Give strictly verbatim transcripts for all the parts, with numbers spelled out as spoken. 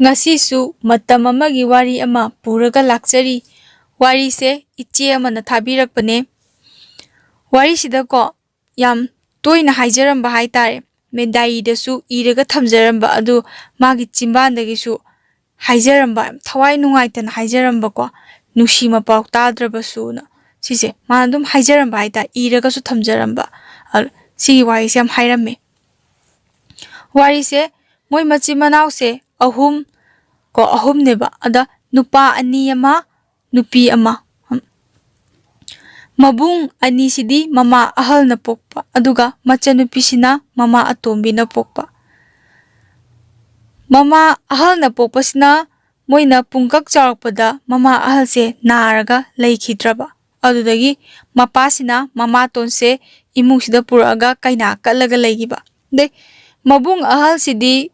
ꯉꯁꯤꯁꯨ ꯃꯇꯝ ꯑꯃꯒꯤ ꯋꯥꯔꯤ ꯑꯃ ꯄꯨꯔꯒ ꯂꯥꯛꯆꯔꯤ꯫ ꯋꯥꯔꯤꯁꯦ ꯏꯆꯦ ꯑꯃꯅ ꯊꯥꯕꯤꯔꯛꯄꯅꯦ꯫ ꯋꯥꯔꯤꯁꯤꯗꯀꯣ ꯌꯥꯝ ꯇꯣꯏꯅ ꯍꯥꯏꯖꯔꯝꯕ ꯍꯥꯏꯇꯥꯔꯦ꯫ ꯃꯦꯗꯥꯏꯗꯁꯨ ꯏꯔꯒ ꯊꯝꯖꯔꯝꯕ ꯑꯗꯨ ꯃꯥꯒꯤ ꯆꯤꯝꯕꯥꯟꯗꯒꯤꯁꯨ ꯍꯥꯏꯖꯔꯝꯕ, ꯌꯥꯝ ꯊꯋꯥꯏ ꯅꯨꯡꯉꯥꯏꯇꯅ ꯍꯥꯏꯖꯔꯝꯕꯀꯣ, ꯅꯨꯡꯁꯤ ꯃꯄꯥꯎ ꯇꯥꯗ꯭ꯔꯕꯁꯨꯅ꯫ ꯁꯤꯁꯦ ꯃꯥꯅ ꯑꯗꯨꯝ ꯍꯥꯏꯖꯔꯝꯕ ꯍꯥꯏꯇꯥꯔꯦ, ꯏꯔꯒꯁꯨ ꯊꯝꯖꯔꯝꯕ꯫ ꯑ, ꯁꯤꯒꯤ ꯋꯥꯔꯤꯁꯦ ꯌꯥꯝ ꯍꯥꯏꯔꯝꯃꯦ꯫ ꯋꯥꯔꯤꯁꯦ ꯃꯣꯏ ꯃꯆꯤꯟ ꯃꯅꯥꯎꯁꯦ ꯑꯍꯨꯝ ꯀꯣ, ꯑꯍꯨꯝꯅꯦꯕ꯫ ꯑꯗ ꯅꯨꯄꯥ ꯑꯅꯤ ꯑꯃ, ꯅꯨꯄꯤ ꯑꯃ꯫ ꯃꯕꯨꯡ ꯑꯅꯤꯁꯤꯗꯤ ꯃꯃꯥ ꯑꯍꯜꯅ ꯄꯣꯛꯄ, ꯑꯗꯨꯒ ꯃꯆꯟꯅꯨꯄꯤꯁꯤꯅ ꯃꯃꯥ ꯑꯇꯣꯝꯕꯤꯅ ꯄꯣꯛꯄ꯫ ꯃꯃꯥ ꯑꯍꯜꯅ ꯄꯣꯛꯄꯁꯤꯅ ꯃꯣꯏꯅ ꯄꯨꯡꯀꯛ ꯆꯥꯎꯔꯛꯄꯗ ꯃꯃꯥ ꯑꯍꯜꯁꯦ ꯅꯥꯔꯒ ꯂꯩꯈꯤꯗ꯭ꯔꯕ꯫ ꯑꯗꯨꯗꯒꯤ ꯃꯄꯥꯁꯤꯅ ꯃꯃꯥꯇꯣꯟꯁꯦ ꯏꯃꯨꯡꯁꯤꯗ ꯄꯨꯔꯛꯑꯒ ꯀꯩꯅꯥ ꯀꯠꯂꯒ ꯂꯩꯈꯤꯕ꯫ ꯑꯗꯩ ꯃꯕꯨꯡ ꯑꯍꯜꯁꯤꯗꯤ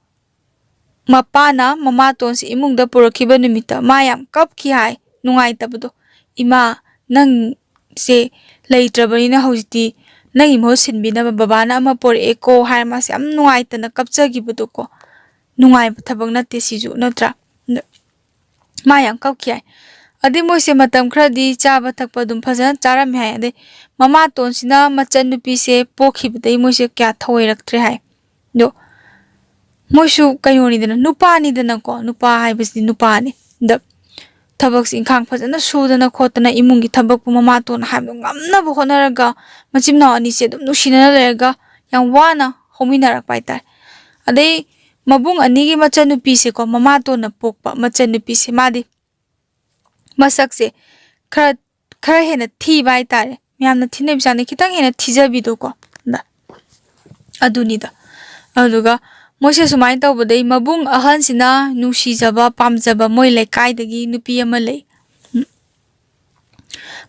ꯃꯄꯥꯅ ꯃꯃꯥꯇꯣꯟꯁꯦ ꯏꯃꯨꯡꯗ ꯄꯨꯔꯛꯈꯤꯕ ꯅꯨꯃꯤꯠꯇ ꯃꯥ ꯌꯥꯝ ꯀꯞꯈꯤ ꯍꯥꯏ, ꯅꯨꯡꯉꯥꯏꯇꯕꯗꯣ꯫ "ꯏꯃꯥ, ꯅꯪꯁꯦ ꯂꯩꯇ꯭ꯔꯕꯅꯤꯅ ꯍꯧꯖꯤꯛꯇꯤ ꯅꯪꯒꯤ ꯃꯍꯨꯠ ꯁꯤꯟꯕꯤꯅꯕ ꯕꯕꯥꯅ ꯑꯃ ꯄꯣꯔꯛꯑꯦꯀꯣ" ꯍꯥꯏꯔ ꯃꯥꯁꯦ ꯌꯥꯝ ꯅꯨꯡꯉꯥꯏꯇꯅ ꯀꯞꯆꯈꯤꯕꯗꯣꯀꯣ꯫ ꯅꯨꯡꯉꯥꯏꯕ ꯊꯕꯛ ꯅꯠꯇꯦ ꯁꯤꯁꯨ, ꯅꯠꯇ꯭ꯔꯥ? ꯑꯗ ꯃꯥ ꯌꯥꯝ ꯀꯞꯈꯤ ꯍꯥꯏ꯫ ꯑꯗꯩ ꯃꯣꯏꯁꯦ ꯃꯇꯝ ꯈꯔꯗꯤ ꯆꯥꯕ ꯊꯛꯄ ꯑꯗꯨꯝ ꯐꯖꯅ ꯆꯥꯔꯝꯃꯦ ꯍꯥꯏ꯫ ꯑꯗꯩ ꯃꯃꯥꯇꯣꯟꯁꯤꯅ ꯃꯆꯟꯅꯨꯄꯤꯁꯦ ꯄꯣꯛꯈꯤꯕꯗꯩ ꯃꯣꯏꯁꯦ ꯀꯌꯥ ꯊꯧꯑꯣꯏꯔꯛꯇ꯭ꯔꯦ ꯍꯥꯏ꯫ ꯑꯗꯣ ꯃꯣꯏꯁꯨ ꯀꯩꯅꯣꯅꯤꯗꯅ, ꯅꯨꯄꯥꯅꯤꯗꯅꯀꯣ, ꯅꯨꯄꯥ ꯍꯥꯏꯕꯁꯤꯗꯤ ꯅꯨꯄꯥꯅꯤ꯫ ꯑꯗ ꯊꯕꯛꯁꯦ ꯏꯪꯈꯥꯡ ꯐꯖꯅ ꯁꯨꯗꯅ ꯈꯣꯠꯇꯅ ꯏꯃꯨꯡꯒꯤ ꯊꯕꯛꯄꯨ ꯃꯃꯥꯇꯣꯟꯅ ꯍꯥꯏꯕꯗꯣ ꯉꯝꯅꯕ ꯍꯣꯠꯅꯔꯒ ꯃꯆꯤꯟ ꯃꯅꯥꯎ ꯑꯅꯤꯁꯦ ꯑꯗꯨꯝ ꯅꯨꯡꯁꯤꯅꯅ ꯂꯩꯔꯒ ꯌꯥꯝ ꯋꯥꯅ ꯍꯧꯃꯤꯟꯅꯔꯛꯄ ꯍꯥꯏꯇꯥꯔꯦ꯫ ꯑꯗꯩ ꯃꯕꯨꯡ ꯑꯅꯤꯒꯤ ꯃꯆꯟꯅꯨꯄꯤꯁꯦꯀꯣ, ꯃꯃꯥꯇꯣꯟꯅ ꯄꯣꯛꯄ ꯃꯆꯟꯅꯨꯄꯤꯁꯦ, ꯃꯥꯗꯤ ꯃꯁꯛꯁꯦ ꯈꯔ, ꯈꯔ ꯍꯦꯟꯅ ꯊꯤꯕ ꯍꯥꯏꯇꯥꯔꯦ꯫ ꯃꯌꯥꯝꯅ ꯊꯤꯅꯕ ꯆꯥꯡꯗ ꯈꯤꯇꯪ ꯍꯦꯟꯅ ꯊꯤꯖꯕꯤꯗꯣꯀꯣ꯫ ꯑꯗ-, ꯑꯗꯨꯅꯤꯗ꯫ ꯑꯗꯨꯒ ꯃꯣꯏꯁꯦ ꯁꯨꯃꯥꯏꯅ ꯇꯧꯕꯗꯩ ꯃꯕꯨꯡ ꯑꯍꯟꯁꯤꯅ ꯅꯨꯡꯁꯤꯖꯕ, ꯄꯥꯝꯖꯕ ꯃꯣꯏ ꯂꯩꯀꯥꯏꯗꯒꯤ ꯅꯨꯄꯤ ꯑꯃ ꯂꯩ꯫ ꯎꯝ꯫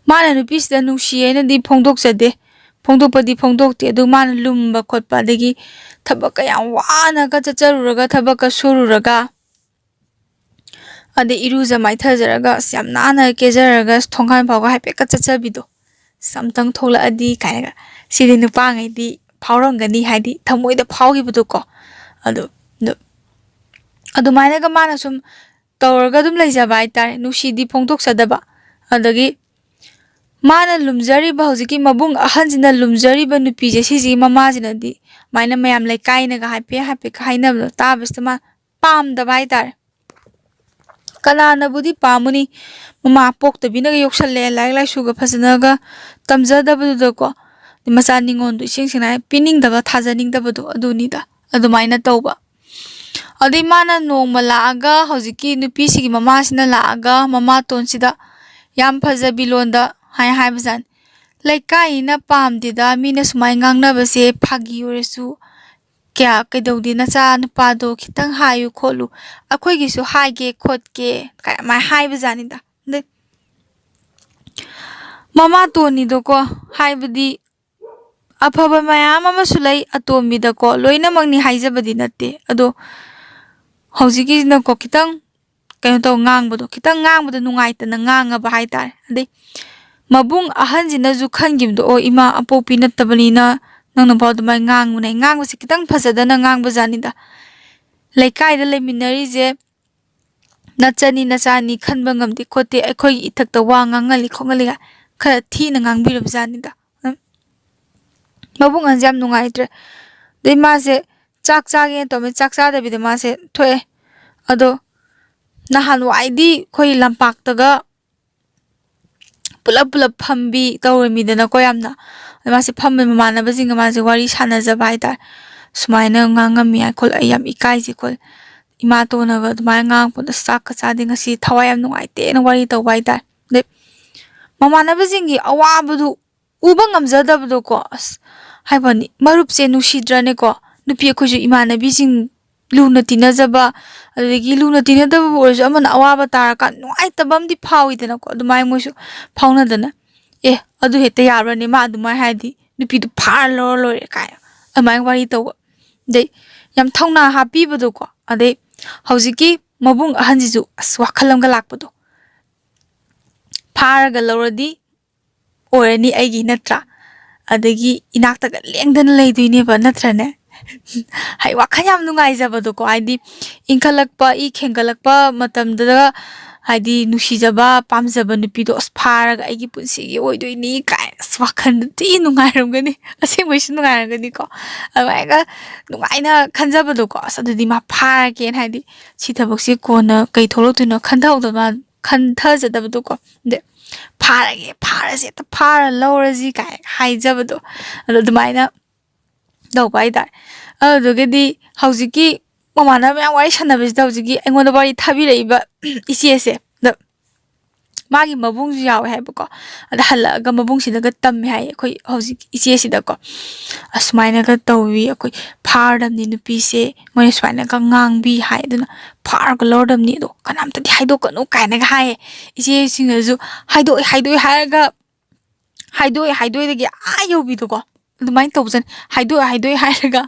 ꯃꯥꯅ ꯅꯨꯄꯤꯁꯤꯗ ꯅꯨꯡꯁꯤ ꯍꯥꯏꯅꯗꯤ ꯐꯣꯡꯗꯣꯛꯆꯗꯦ, ꯐꯣꯡꯗꯣꯛꯄꯗꯤ ꯐꯣꯡꯗꯣꯛꯇꯦ꯫ ꯑꯗꯨ ꯃꯥꯅ ꯂꯨꯝꯕ ꯈꯣꯠꯄ, ꯑꯗꯒꯤ ꯊꯕꯛꯀ ꯌꯥꯝ ꯋꯥꯅꯒ ꯆꯠꯆꯔꯨꯔꯒ, ꯊꯕꯛꯀ ꯁꯨꯔꯨꯔꯒ, ꯑꯗꯩ ꯏꯔꯨꯖ ꯃꯥꯏꯊꯖꯔꯒ, ꯑꯁ, ꯌꯥꯝ ꯅꯥꯟꯅ ꯀꯦꯖꯔꯒ, ꯊꯣꯡꯒꯥꯟ ꯐꯥꯎꯒ ꯍꯥꯏꯐꯦꯠꯀ ꯆꯠꯆꯕꯤꯗꯣ, "ꯑꯁ, ꯑꯝꯇꯪ ꯊꯣꯛꯂꯛꯑꯗꯤ" ꯀꯥꯏꯅꯒ꯫ ꯁꯤꯗꯤ ꯅꯨꯄꯥꯉꯩꯗꯤ ꯐꯥꯎꯔꯝꯒꯅꯤ, ꯍꯥꯏꯗꯤ ꯊꯃꯣꯏꯗ ꯐꯥꯎꯈꯤꯕꯗꯣꯀꯣ꯫ ꯑꯗꯣ, ꯑꯗꯣ ꯑꯗꯨꯃꯥꯏꯅꯒ ꯃꯥꯅ ꯁꯨꯝ ꯇꯧꯔꯒ ꯑꯗꯨꯝ ꯂꯩꯖꯕ ꯍꯥꯏꯇꯥꯔꯦ, ꯅꯨꯡꯁꯤꯗꯤ ꯐꯣꯡꯗꯣꯛꯆꯗꯕ꯫ ꯑꯗꯒꯤ ꯃꯥꯅ ꯂꯨꯝꯖꯔꯤꯕ, ꯍꯧꯖꯤꯛꯀꯤ ꯃꯕꯨꯡ ꯑꯍꯟꯁꯤꯅ ꯂꯨꯝꯖꯔꯤꯕ ꯅꯨꯄꯤꯁꯦ, ꯁꯤꯁꯤꯒꯤ ꯃꯃꯥꯁꯤꯅꯗꯤ, ꯑꯗꯨꯃꯥꯏꯅ ꯃꯌꯥꯝ ꯂꯩꯀꯥꯏꯅꯒ ꯍꯥꯏꯐꯦꯠ ꯍꯥꯏꯐꯦꯠꯀ ꯍꯥꯏꯅꯕꯗꯣ ꯇꯥꯕꯁꯤꯗ ꯃꯥ ꯄꯥꯝꯗꯕ ꯍꯥꯏꯇꯥꯔꯦ꯫ ꯀꯅꯥꯅꯕꯨꯗꯤ ꯄꯥꯝꯃꯨꯅꯤ? ꯃꯃꯥ ꯄꯣꯛꯇꯕꯤꯅꯒ ꯌꯣꯛꯁꯜꯂꯦ, ꯂꯥꯏꯔꯤꯛ ꯂꯥꯏꯁꯨꯒ ꯐꯖꯅꯒ ꯇꯝꯖꯗꯕꯗꯨꯗꯀꯣ, ꯃꯆꯥ ꯅꯤꯉꯣꯟꯗꯣ ꯏꯁꯦꯡ ꯁꯦꯡꯅ ꯍꯥꯏ ꯄꯤꯅꯤꯡꯗꯕ, ꯊꯥꯖꯅꯤꯡꯗꯕꯗꯣ ꯑꯗꯨꯅꯤꯗ, ꯑꯗꯨꯃꯥꯏꯅ ꯇꯧꯕ꯫ ꯑꯗꯩ ꯃꯥꯅ ꯅꯣꯡꯃ ꯂꯥꯛꯑꯒ, ꯍꯧꯖꯤꯛꯀꯤ ꯅꯨꯄꯤꯁꯤꯒꯤ ꯃꯃꯥꯁꯤꯅ ꯂꯥꯛꯑꯒ ꯃꯃꯥꯇꯣꯟꯁꯤꯗ ꯌꯥꯝ ꯐꯖꯕꯤ ꯂꯣꯟꯗ ꯍꯥꯏ ꯍꯥꯏꯕꯖꯥꯠꯅꯤ, "ꯂꯩꯀꯥꯏꯅ ꯄꯥꯝꯗꯦꯗ, ꯃꯤꯅ ꯁꯨꯃꯥꯏꯅ ꯉꯥꯡꯅꯕꯁꯦ ꯐꯥꯒꯤ ꯑꯣꯏꯔꯁꯨ ꯀꯌꯥ ꯀꯩꯗꯧꯗꯦ, ꯅꯆꯥ ꯅꯨꯄꯥꯗꯣ ꯈꯤꯇꯪ ꯍꯥꯏꯌꯨ ꯈꯣꯠꯂꯨ, ꯑꯩꯈꯣꯏꯒꯤꯁꯨ ꯍꯥꯏꯒꯦ ꯈꯣꯠꯀꯦ" ꯀꯥꯏ ꯑꯗꯨꯃꯥꯏꯅ ꯍꯥꯏꯕꯖꯥꯠꯅꯤꯗ꯫ ꯑꯗꯩ ꯃꯃꯥꯇꯣꯟꯅꯤꯗꯣꯀꯣ, ꯍꯥꯏꯕꯗꯤ ꯑꯐꯕ ꯃꯌꯥꯝ ꯑꯃꯁꯨ ꯂꯩ ꯑꯇꯣꯝꯕꯤꯗꯀꯣ, ꯂꯣꯏꯅꯃꯛꯅꯤ ꯍꯥꯏꯖꯕꯗꯤ ꯅꯠꯇꯦ꯫ ꯑꯗꯣ ꯍꯧꯖꯤꯛꯀꯤꯁꯤꯅꯀꯣ, ꯈꯤꯇꯪ ꯀꯩꯅꯣ ꯇꯧ, ꯉꯥꯡꯕꯗꯣ, ꯈꯤꯇꯪ ꯉꯥꯡꯕꯗ ꯅꯨꯡꯉꯥꯏꯇꯅ ꯉꯥꯡꯉꯕ ꯍꯥꯏꯇꯥꯔꯦ꯫ ꯑꯗꯩ ꯃꯕꯨꯡ ꯑꯍꯟꯁꯤꯅꯁꯨ ꯈꯟꯈꯤꯕꯗꯣ, "ꯑꯣ, ꯏꯃꯥ ꯑꯄꯣꯛꯄꯤ ꯅꯠꯇꯕꯅꯤꯅ ꯅꯪꯅ ꯐꯥꯎ ꯑꯗꯨꯃꯥꯏꯅ ꯉꯥꯡꯕꯅꯦ"꯫ ꯉꯥꯡꯕꯁꯦ ꯈꯤꯇꯪ ꯐꯖꯗꯅ ꯉꯥꯡꯕꯖꯥꯠꯅꯤꯗ꯫ "ꯂꯩꯀꯥꯏꯗ ꯂꯩꯃꯤꯟꯅꯔꯤꯁꯦ ꯅꯆꯟꯅꯤ ꯅꯆꯥꯅꯤ ꯈꯟꯕ ꯉꯝꯗꯦ ꯈꯣꯠꯇꯦ, ꯑꯩꯈꯣꯏꯒꯤ ꯏꯊꯛꯇ ꯋꯥ ꯉꯥꯡꯍꯜꯂꯤ ꯈꯣꯠꯍꯜꯂꯤ" ꯍꯥꯏ ꯈꯔ ꯊꯤꯅ ꯉꯥꯡꯕꯤꯔꯕ ꯖꯥꯠꯅꯤꯗ꯫ ꯎꯝ꯫ ꯃꯕꯨꯡ ꯑꯍꯟꯁꯦ ꯌꯥꯝ ꯅꯨꯡꯉꯥꯏꯇ꯭ꯔꯦ꯫ ꯑꯗꯩ ꯃꯥꯁꯦ ꯆꯥꯛ ꯆꯥꯒꯦꯅ ꯇꯧꯔꯝꯃꯤ, ꯆꯥꯛ ꯆꯥꯗꯕꯤꯗ ꯃꯥꯁꯦ ꯊꯣꯛꯑꯦ꯫ ꯑꯗꯣ ꯅꯍꯥꯟꯋꯥꯏꯗꯤ ꯑꯩꯈꯣꯏ ꯂꯝꯄꯥꯛꯇꯒ ꯄꯨꯂꯞ ꯄꯨꯂꯞ ꯐꯝꯕꯤ ꯇꯧꯔꯝꯃꯤꯗꯅꯀꯣ ꯌꯥꯝꯅ꯫ ꯑꯗ ꯃꯥꯁꯦ ꯐꯝꯕ, ꯃꯃꯥꯟꯅꯕꯁꯤꯡꯒ ꯃꯥꯁꯦ ꯋꯥꯔꯤ ꯁꯥꯟꯅꯖꯕ ꯍꯥꯏꯇꯥꯔꯦ꯫ "ꯁꯨꯃꯥꯏꯅ ꯉꯥꯡꯉꯝꯃꯤ ꯍꯥꯏ ꯈꯣꯠꯂꯤ, ꯑꯩ ꯌꯥꯝ ꯏꯀꯥꯏꯖꯩ ꯈꯣꯠꯂꯤ, ꯏꯃꯥꯇꯣꯟꯅꯒ ꯑꯗꯨꯃꯥꯏꯅ ꯉꯥꯡꯉꯛꯄꯗ ꯆꯥꯛꯀ ꯆꯥꯗꯦ, ꯉꯁꯤ ꯊꯋꯥꯏ ꯌꯥꯝ ꯅꯨꯡꯉꯥꯏꯇꯦꯅ" ꯋꯥꯔꯤ ꯇꯧꯕ ꯍꯥꯏꯇꯥꯔꯦ꯫ ꯑꯗꯩ ꯃꯃꯥꯟꯅꯕꯁꯤꯡꯒꯤ ꯑꯋꯥꯕꯗꯨ ꯎꯕ ꯉꯝꯖꯗꯕꯗꯣꯀꯣ꯫ ꯑꯁ, ꯍꯥꯏꯕꯅꯤ, ꯃꯔꯨꯞꯁꯦ ꯅꯨꯡꯁꯤꯗ꯭ꯔꯅꯦꯀꯣ? ꯅꯨꯄꯤ ꯑꯩꯈꯣꯏꯁꯨ ꯏꯃꯥꯟꯅꯕꯤꯁꯤꯡ ꯂꯨꯅ ꯇꯤꯟꯅꯖꯕ, ꯑꯗꯨꯗꯒꯤ ꯂꯨꯅ ꯇꯤꯟꯅꯗꯕꯕꯨ ꯑꯣꯏꯔꯁꯨ ꯑꯃꯅ ꯑꯋꯥꯕ ꯇꯥꯔꯀꯥꯟ ꯅꯨꯡꯉꯥꯏꯇꯕ ꯑꯃꯗꯤ ꯐꯥꯎꯏꯗꯅꯀꯣ? ꯑꯗꯨꯃꯥꯏꯅ ꯃꯣꯏꯁꯨ ꯐꯥꯎꯅꯗꯅ, "ꯑꯦ, ꯑꯗꯨ ꯍꯦꯛꯇ ꯌꯥꯕ꯭ꯔꯅꯦ? ꯃꯥ ꯑꯗꯨꯃꯥꯏꯅ ꯍꯥꯏꯔꯗꯤ ꯅꯨꯄꯤꯗꯨ ꯐꯥꯔ ꯂꯧꯔ ꯂꯣꯏꯔꯦ" ꯀꯥꯏꯅ ꯑꯗꯨꯃꯥꯏꯅ ꯋꯥꯔꯤ ꯇꯧꯕ꯫ ꯑꯗꯩ ꯌꯥꯝ ꯊꯧꯅꯥ ꯍꯥꯞꯄꯤꯕꯗꯣꯀꯣ꯫ ꯑꯗꯩ ꯍꯧꯖꯤꯛꯀꯤ ꯃꯕꯨꯡ ꯑꯍꯟꯁꯤꯁꯨ ꯑꯁ ꯋꯥꯈꯜ ꯑꯃꯒ ꯂꯥꯛꯄꯗꯣ, "ꯐꯥꯔꯒ ꯂꯧꯔꯗꯤ ꯑꯣꯏꯔꯅꯤ ꯑꯩꯒꯤ, ꯅꯠꯇ꯭ꯔꯥ? ꯑꯗꯒꯤ ꯏꯅꯥꯛꯇꯒ ꯂꯦꯡꯗꯅ ꯂꯩꯗꯣꯏꯅꯦꯕ, ꯅꯠꯇ꯭ꯔꯅꯦ?" ꯍꯥꯏ, ꯋꯥꯈꯜ ꯌꯥꯝ ꯅꯨꯡꯉꯥꯏꯖꯕꯗꯣꯀꯣ, ꯍꯥꯏꯗꯤ ꯏꯟꯈꯠꯂꯛꯄ, ꯏ ꯈꯦꯡꯒꯠꯂꯛꯄ ꯃꯇꯝꯗꯨꯗ, ꯍꯥꯏꯗꯤ ꯅꯨꯡꯁꯤꯖꯕ, ꯄꯥꯝꯖꯕ ꯅꯨꯄꯤꯗꯣ ꯑꯁ ꯐꯥꯔꯒ ꯑꯩꯒꯤ ꯄꯨꯟꯁꯤꯒꯤ ꯑꯣꯏꯗꯣꯏꯅꯤ ꯀꯥꯏꯅ, ꯑꯁ ꯋꯥꯈꯜꯗꯣ ꯊꯤ ꯅꯨꯡꯉꯥꯏꯔꯝꯒꯅꯤ, ꯑꯁꯦꯡꯕꯩꯁꯨ ꯅꯨꯡꯉꯥꯏꯔꯝꯒꯅꯤꯀꯣ꯫ ꯑꯗꯨꯃꯥꯏꯅ ꯅꯨꯡꯉꯥꯏꯅ ꯈꯟꯖꯕꯗꯣꯀꯣ, ꯑꯁ ꯑꯗꯨꯗꯤ ꯃꯥ ꯐꯥꯔꯒꯦꯅ, ꯍꯥꯏꯗꯤ ꯁꯤ ꯊꯕꯛꯁꯦ ꯀꯣꯟꯅ ꯀꯩ ꯊꯣꯛꯂꯛꯇꯣꯏꯅꯣ ꯈꯟꯊꯍꯧꯗꯕ, ꯈꯟꯊꯖꯗꯕꯗꯣꯀꯣ꯫ ꯑꯗꯩ ꯐꯥꯔꯒꯦ, ꯐꯥꯔꯁꯦ, ꯍꯦꯛꯇ ꯐꯥꯔ ꯂꯧꯔꯁꯤ ꯀꯥꯏ ꯍꯥꯏꯖꯕꯗꯣ, ꯑꯗꯣ ꯑꯗꯨꯃꯥꯏꯅ ꯇꯧꯕ ꯍꯥꯏꯇꯥꯔꯦ꯫ ꯑꯗꯨꯗꯨꯒꯤꯗꯤ ꯍꯧꯖꯤꯛꯀꯤ ꯃꯃꯥꯟꯅꯕ ꯃꯌꯥꯝ ꯋꯥꯔꯤ ꯁꯥꯟꯅꯕꯁꯤꯗ ꯍꯧꯖꯤꯛꯀꯤ ꯑꯩꯉꯣꯟꯗ ꯋꯥꯔꯤ ꯊꯥꯕꯤꯔꯛꯏꯕ ꯏꯆꯦꯁꯦ, ꯑꯗ ꯃꯥꯒꯤ ꯃꯕꯨꯡꯁꯨ ꯌꯥꯎꯋꯦ ꯍꯥꯏꯕꯀꯣ꯫ ꯑꯗ ꯍꯜꯂꯛꯑꯒ ꯃꯕꯨꯡꯁꯤꯗꯒ ꯇꯝꯃꯦ ꯍꯥꯏꯌꯦ ꯑꯩꯈꯣꯏ ꯍꯧꯖꯤꯛ ꯏꯆꯦꯁꯤꯗꯀꯣ, "ꯑꯁꯨꯃꯥꯏꯅꯒ ꯇꯧꯋꯤ, ꯑꯩꯈꯣꯏ ꯐꯥꯔꯗꯝꯅꯤ ꯅꯨꯄꯤꯁꯦ, ꯃꯣꯏꯅ ꯁꯨꯃꯥꯏꯅꯒ ꯉꯥꯡꯕꯤ" ꯍꯥꯏ꯫ ꯑꯗꯨꯅ ꯐꯥꯔꯒ ꯂꯧꯔꯗꯝꯅꯤ, ꯑꯗꯣ ꯀꯅꯥꯝꯇꯗꯤ ꯍꯥꯏꯗꯣꯛꯀꯅꯨ ꯀꯥꯏꯅꯒ ꯍꯥꯏꯌꯦ꯫ ꯏꯆꯦꯁꯤꯡꯅꯁꯨ ꯍꯥꯏꯗꯣꯛꯑꯦ ꯍꯥꯏꯗꯣꯛꯑꯦ ꯍꯥꯏꯔꯒ, ꯍꯥꯏꯗꯣꯛꯑꯦ ꯍꯥꯏꯗꯣꯛꯑꯦꯗꯒꯤ ꯑꯥ ꯌꯧꯕꯤꯗꯣꯀꯣ꯫ ꯑꯗꯨꯃꯥꯏꯅ ꯇꯧꯕꯖꯥꯠꯅꯤ꯫ ꯍꯥꯏꯗꯣꯛꯑꯦ ꯍꯥꯏꯗꯣꯛꯑꯦ ꯍꯥꯏꯔꯒ,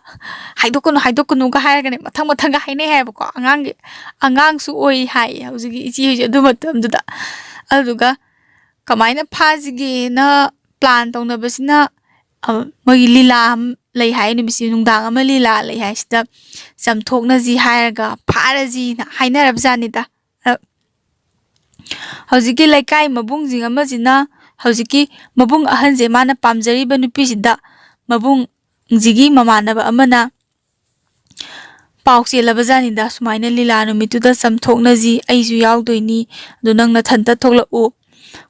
"ꯍꯥꯏꯗꯣꯛꯀꯅꯨ, ꯍꯥꯏꯗꯣꯛꯀꯅꯨꯒ" ꯍꯥꯏꯔꯒꯅꯦ, ꯃꯊꯪ ꯃꯊꯪꯒ ꯍꯥꯏꯅꯩ ꯍꯥꯏꯕꯀꯣ꯫ ꯑꯉꯥꯡꯒꯤ, ꯑꯉꯥꯡꯁꯨ ꯑꯣꯏ ꯍꯥꯏꯌꯦ ꯍꯧꯖꯤꯛꯀꯤ ꯏꯆꯦ ꯍꯣꯏꯁꯦ ꯑꯗꯨ ꯃꯇꯝꯗꯨꯗ꯫ ꯑꯗꯨꯗꯨꯒ ꯀꯃꯥꯏꯅ ꯐꯥꯁꯤꯒꯦꯅ ꯄ꯭ꯂꯥꯟ ꯇꯧꯅꯕꯁꯤꯅ, ꯑ, ꯃꯣꯏꯒꯤ ꯂꯤꯂꯥ ꯑꯃ ꯂꯩ ꯍꯥꯏ, ꯅꯨꯃꯤꯠꯁꯤ ꯅꯨꯡꯗꯥꯡ ꯑꯃ ꯂꯤꯂꯥ ꯂꯩ ꯍꯥꯏꯁꯤꯗ ꯆꯝꯊꯣꯛꯅꯁꯤ ꯍꯥꯏꯔꯒ ꯐꯥꯔꯁꯤꯅ ꯍꯥꯏꯅꯔꯕꯖꯥꯠꯅꯤꯗ꯫ ꯑ, ꯍꯧꯖꯤꯛꯀꯤ ꯂꯩꯀꯥꯏ ꯃꯕꯨꯡꯁꯤꯡ ꯑꯃꯁꯤꯅ ꯍꯧꯖꯤꯛꯀꯤ ꯃꯕꯨꯡ ꯑꯍꯟꯁꯦ, ꯃꯥꯅ ꯄꯥꯝꯖꯔꯤꯕ ꯅꯨꯄꯤꯁꯤꯗ ꯃꯕꯨꯡꯁꯤꯒꯤ ꯃꯃꯥꯟꯅꯕ ꯑꯃꯅ ꯄꯥꯎ ꯆꯦꯜꯂꯕꯖꯥꯠꯅꯤꯗ, "ꯁꯨꯃꯥꯏꯅ ꯂꯤꯂꯥ ꯅꯨꯃꯤꯠꯇꯨꯗ ꯆꯝꯊꯣꯛꯅꯁꯤ, ꯑꯩꯁꯨ ꯌꯥꯎꯗꯣꯏꯅꯤ, ꯑꯗꯨ ꯅꯪ ꯅꯊꯟꯇ ꯊꯣꯛꯂꯛꯎ,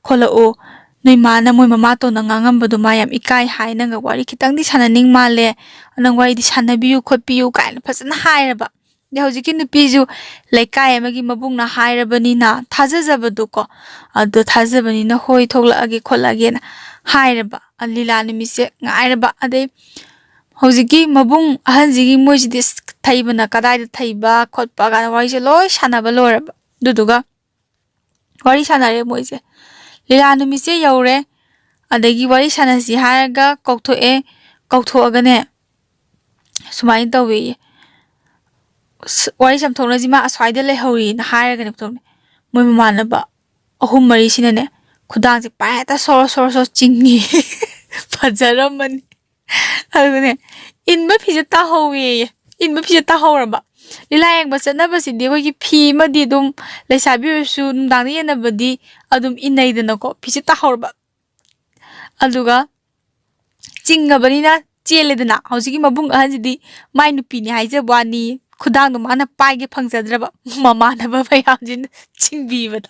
ꯈꯣꯠꯂꯛꯎ, ꯅꯣꯏ ꯃꯥꯅ ꯃꯣꯏ ꯃꯃꯥꯇꯣꯟꯅ ꯉꯥꯡꯉꯝꯕꯗꯣ ꯃꯥ ꯌꯥꯝ ꯏꯀꯥꯏ ꯍꯥꯏ, ꯅꯪꯒ ꯋꯥꯔꯤ ꯈꯤꯇꯪꯗꯤ ꯁꯥꯟꯅꯅꯤꯡ ꯃꯥꯜꯂꯦ, ꯅꯪ ꯋꯥꯔꯤꯗꯤ ꯁꯥꯟꯅꯕꯤꯌꯨ ꯈꯣꯠꯄꯤꯌꯨ" ꯀꯥꯏꯅ ꯐꯖꯅ ꯍꯥꯏꯔꯕ꯫ ꯑꯗꯩ ꯍꯧꯖꯤꯛꯀꯤ ꯅꯨꯄꯤꯁꯨ ꯂꯩꯀꯥꯏ ꯑꯃꯒꯤ ꯃꯕꯨꯡꯅ ꯍꯥꯏꯔꯕꯅꯤꯅ ꯊꯥꯖꯖꯕꯗꯣꯀꯣ, ꯑꯗꯣ ꯊꯥꯖꯕꯅꯤꯅ "ꯍꯣꯏ, ꯊꯣꯛꯂꯛꯑꯒꯦ ꯈꯣꯠꯂꯛꯑꯒꯦꯅ" ꯍꯥꯏꯔꯕ꯫ ꯑ, ꯂꯤꯂꯥ ꯅꯨꯃꯤꯠꯁꯦ ꯉꯥꯏꯔꯕ꯫ ꯑꯗꯩ ꯍꯧꯖꯤꯛꯀꯤ ꯃꯕꯨꯡ ꯑꯍꯟꯁꯤꯒꯤ ꯃꯣꯏꯁꯤꯗꯤ ꯑꯁ ꯊꯩꯕꯅ ꯀꯗꯥꯏꯗ ꯊꯩꯕ ꯈꯣꯠꯄ ꯀꯥꯏꯅ ꯋꯥꯔꯤꯁꯦ ꯂꯣꯏ ꯁꯥꯟꯅꯕ ꯂꯣꯏꯔꯕ꯫ ꯑꯗꯨꯗꯨꯒ ꯋꯥꯔꯤ ꯁꯥꯟꯅꯔꯦ ꯃꯣꯏꯁꯦ꯫ ꯂꯤꯂꯥ ꯅꯨꯃꯤꯠꯁꯦ ꯌꯧꯔꯦ꯫ ꯑꯗꯒꯤ ꯋꯥꯔꯤ ꯁꯥꯟꯅꯁꯤ ꯍꯥꯏꯔꯒ ꯀꯧꯊꯣꯛꯑꯦ꯫ ꯀꯧꯊꯣꯛꯑꯒꯅꯦ, ꯁꯨꯃꯥꯏꯅ ꯇꯧꯋꯦꯌꯦ, "ꯑꯁ, ꯋꯥꯔꯤ ꯆꯝꯊꯣꯛꯅꯁꯤ, ꯃꯥ ꯑꯁ꯭ꯋꯥꯏꯗ ꯂꯩꯍꯧꯔꯤꯅ" ꯍꯥꯏꯔꯒꯅꯦ ꯄꯨꯊꯣꯛꯅꯦ꯫ ꯃꯣꯏ ꯃꯃꯥꯟꯅꯕ ꯑꯍꯨꯝ ꯃꯔꯤꯁꯤꯅꯅꯦ, ꯈꯨꯗꯥꯡꯁꯦ ꯄꯥꯏ ꯍꯦꯛꯇ ꯁꯣꯔꯣ ꯁꯣꯔꯣ ꯁꯣꯔꯣ ꯆꯤꯡꯉꯤ꯫ ꯐꯖꯔꯝꯃꯅꯤ꯫ ꯑꯗꯨꯒꯅꯦ, ꯏꯟꯕ ꯐꯤꯁꯦ ꯇꯥꯍꯧꯋꯦꯌꯦ꯫ ꯏꯟꯕ ꯐꯤꯁꯦ ꯇꯥꯍꯧꯔꯕ꯫ ꯂꯤꯂꯥ ꯌꯦꯡꯕ ꯆꯠꯅꯕꯁꯤꯗꯤ ꯑꯩꯈꯣꯏꯒꯤ ꯐꯤ ꯑꯃꯗꯤ ꯑꯗꯨꯝ, ꯂꯩꯁꯥꯕꯤ ꯑꯣꯏꯔꯁꯨ ꯅꯨꯡꯗꯥꯡꯗ ꯌꯦꯡꯅꯕꯗꯤ ꯑꯗꯨꯝ ꯏꯟꯅꯩꯗꯅꯀꯣ꯫ ꯐꯤꯁꯦ ꯇꯥꯍꯧꯔꯕ꯫ ꯑꯗꯨꯒ ꯆꯤꯡꯉꯕꯅꯤꯅ ꯆꯦꯜꯂꯦꯗꯅ꯫ ꯍꯧꯖꯤꯛꯀꯤ ꯃꯕꯨꯡ ꯑꯍꯟꯁꯤꯗꯤ ꯃꯥꯏ ꯅꯨꯄꯤꯅꯤ ꯍꯥꯏꯖꯕ ꯋꯥꯅꯤ, ꯈꯨꯗꯥꯡꯗꯣ ꯃꯥꯅ ꯄꯥꯏꯒꯦ ꯐꯪꯖꯗ꯭ꯔꯕ, ꯃꯃꯥꯟꯅꯕ ꯃꯌꯥꯝꯁꯤꯅ ꯆꯤꯡꯕꯤꯕꯗ꯫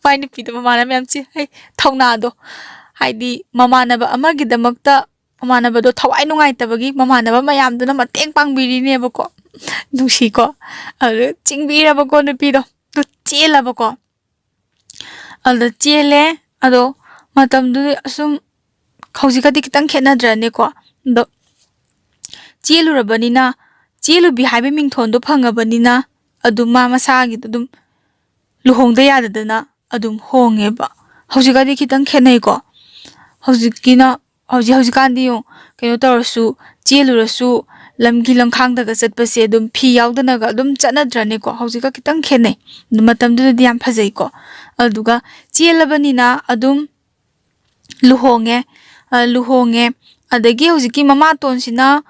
ꯃꯥꯏ ꯅꯨꯄꯤꯗꯣ ꯃꯃꯥꯟꯅꯕ ꯃꯌꯥꯝ ꯆꯤ-, ꯍꯩ, ꯊꯧꯅꯥꯗꯣ, ꯍꯥꯏꯗꯤ ꯃꯃꯥꯟꯅꯕ ꯑꯃꯒꯤꯗꯃꯛꯇ ꯃꯃꯥꯟꯅꯕꯗꯣ ꯊꯋꯥꯏ ꯅꯨꯡꯉꯥꯏꯇꯕꯒꯤ ꯃꯃꯥꯟꯅꯕ ꯃꯌꯥꯝꯗꯨꯅ ꯃꯇꯦꯡ ꯄꯥꯡꯕꯤꯔꯤꯅꯦꯕꯀꯣ꯫ ꯅꯨꯡꯁꯤꯀꯣ꯫ ꯑꯗꯨ ꯆꯤꯡꯕꯤꯔꯕꯀꯣ ꯅꯨꯄꯤꯗꯣ꯫ ꯑꯗꯨ ꯆꯦꯜꯂꯕꯀꯣ꯫ ꯑꯗꯨꯗ ꯆꯦꯜꯂꯦ꯫ ꯑꯗꯣ ꯃꯇꯝꯗꯨꯗ ꯑꯁꯨꯝ, ꯍꯧꯖꯤꯛꯀꯗꯤ ꯈꯤꯇꯪ ꯈꯦꯠꯅꯗ꯭ꯔꯅꯦꯀꯣ꯫ ꯑꯗꯣ ꯆꯦꯜꯂꯨꯔꯕꯅꯤꯅ, ꯆꯦꯜꯂꯨꯕꯤ ꯍꯥꯏꯕ ꯃꯤꯡꯊꯣꯟꯗꯣ ꯐꯪꯉꯕꯅꯤꯅ, ꯑꯗꯨꯝ ꯃꯥ ꯃꯁꯥꯒꯤꯗ ꯑꯗꯨꯝ ꯂꯨꯍꯣꯡꯗ ꯌꯥꯗꯗꯅ ꯑꯗꯨꯝ ꯍꯣꯡꯉꯦꯕ꯫ ꯍꯧꯖꯤꯛꯀꯗꯤ ꯈꯤꯇꯪ ꯈꯦꯠꯅꯩꯀꯣ꯫ ꯍꯧꯖꯤꯛꯀꯤꯅ, ꯍꯧꯖꯤꯛ, ꯍꯧꯖꯤꯛꯀꯥꯟꯗꯤ ꯌꯦꯡꯉꯨ, ꯀꯩꯅꯣ ꯇꯧꯔꯁꯨ, ꯆꯦꯜꯂꯨꯔꯁꯨ, ꯂꯝꯒꯤ ꯂꯝꯈꯥꯡꯗꯒ ꯆꯠꯄꯁꯦ ꯑꯗꯨꯝ ꯐꯤ ꯌꯥꯎꯗꯅꯒ ꯑꯗꯨꯝ ꯆꯠꯅꯗ꯭ꯔꯅꯦꯀꯣ꯫ ꯍꯧꯖꯤꯛꯀ ꯈꯤꯇꯪ ꯈꯦꯠꯅꯩ꯫ ꯑꯗꯨ ꯃꯇꯝꯗꯨꯗꯗꯤ ꯌꯥꯝ ꯐꯖꯩꯀꯣ꯫ ꯑꯗꯨꯒ ꯆꯦꯜꯂꯕꯅꯤꯅ ꯑꯗꯨꯝ ꯂꯨꯍꯣꯡꯉꯦ꯫ ꯑ, ꯂꯨꯍꯣꯡꯉꯦ꯫ ꯑꯗꯒꯤ ꯍꯧꯖꯤꯛꯀꯤ ꯃꯃꯥꯇꯣꯟꯁꯤꯅ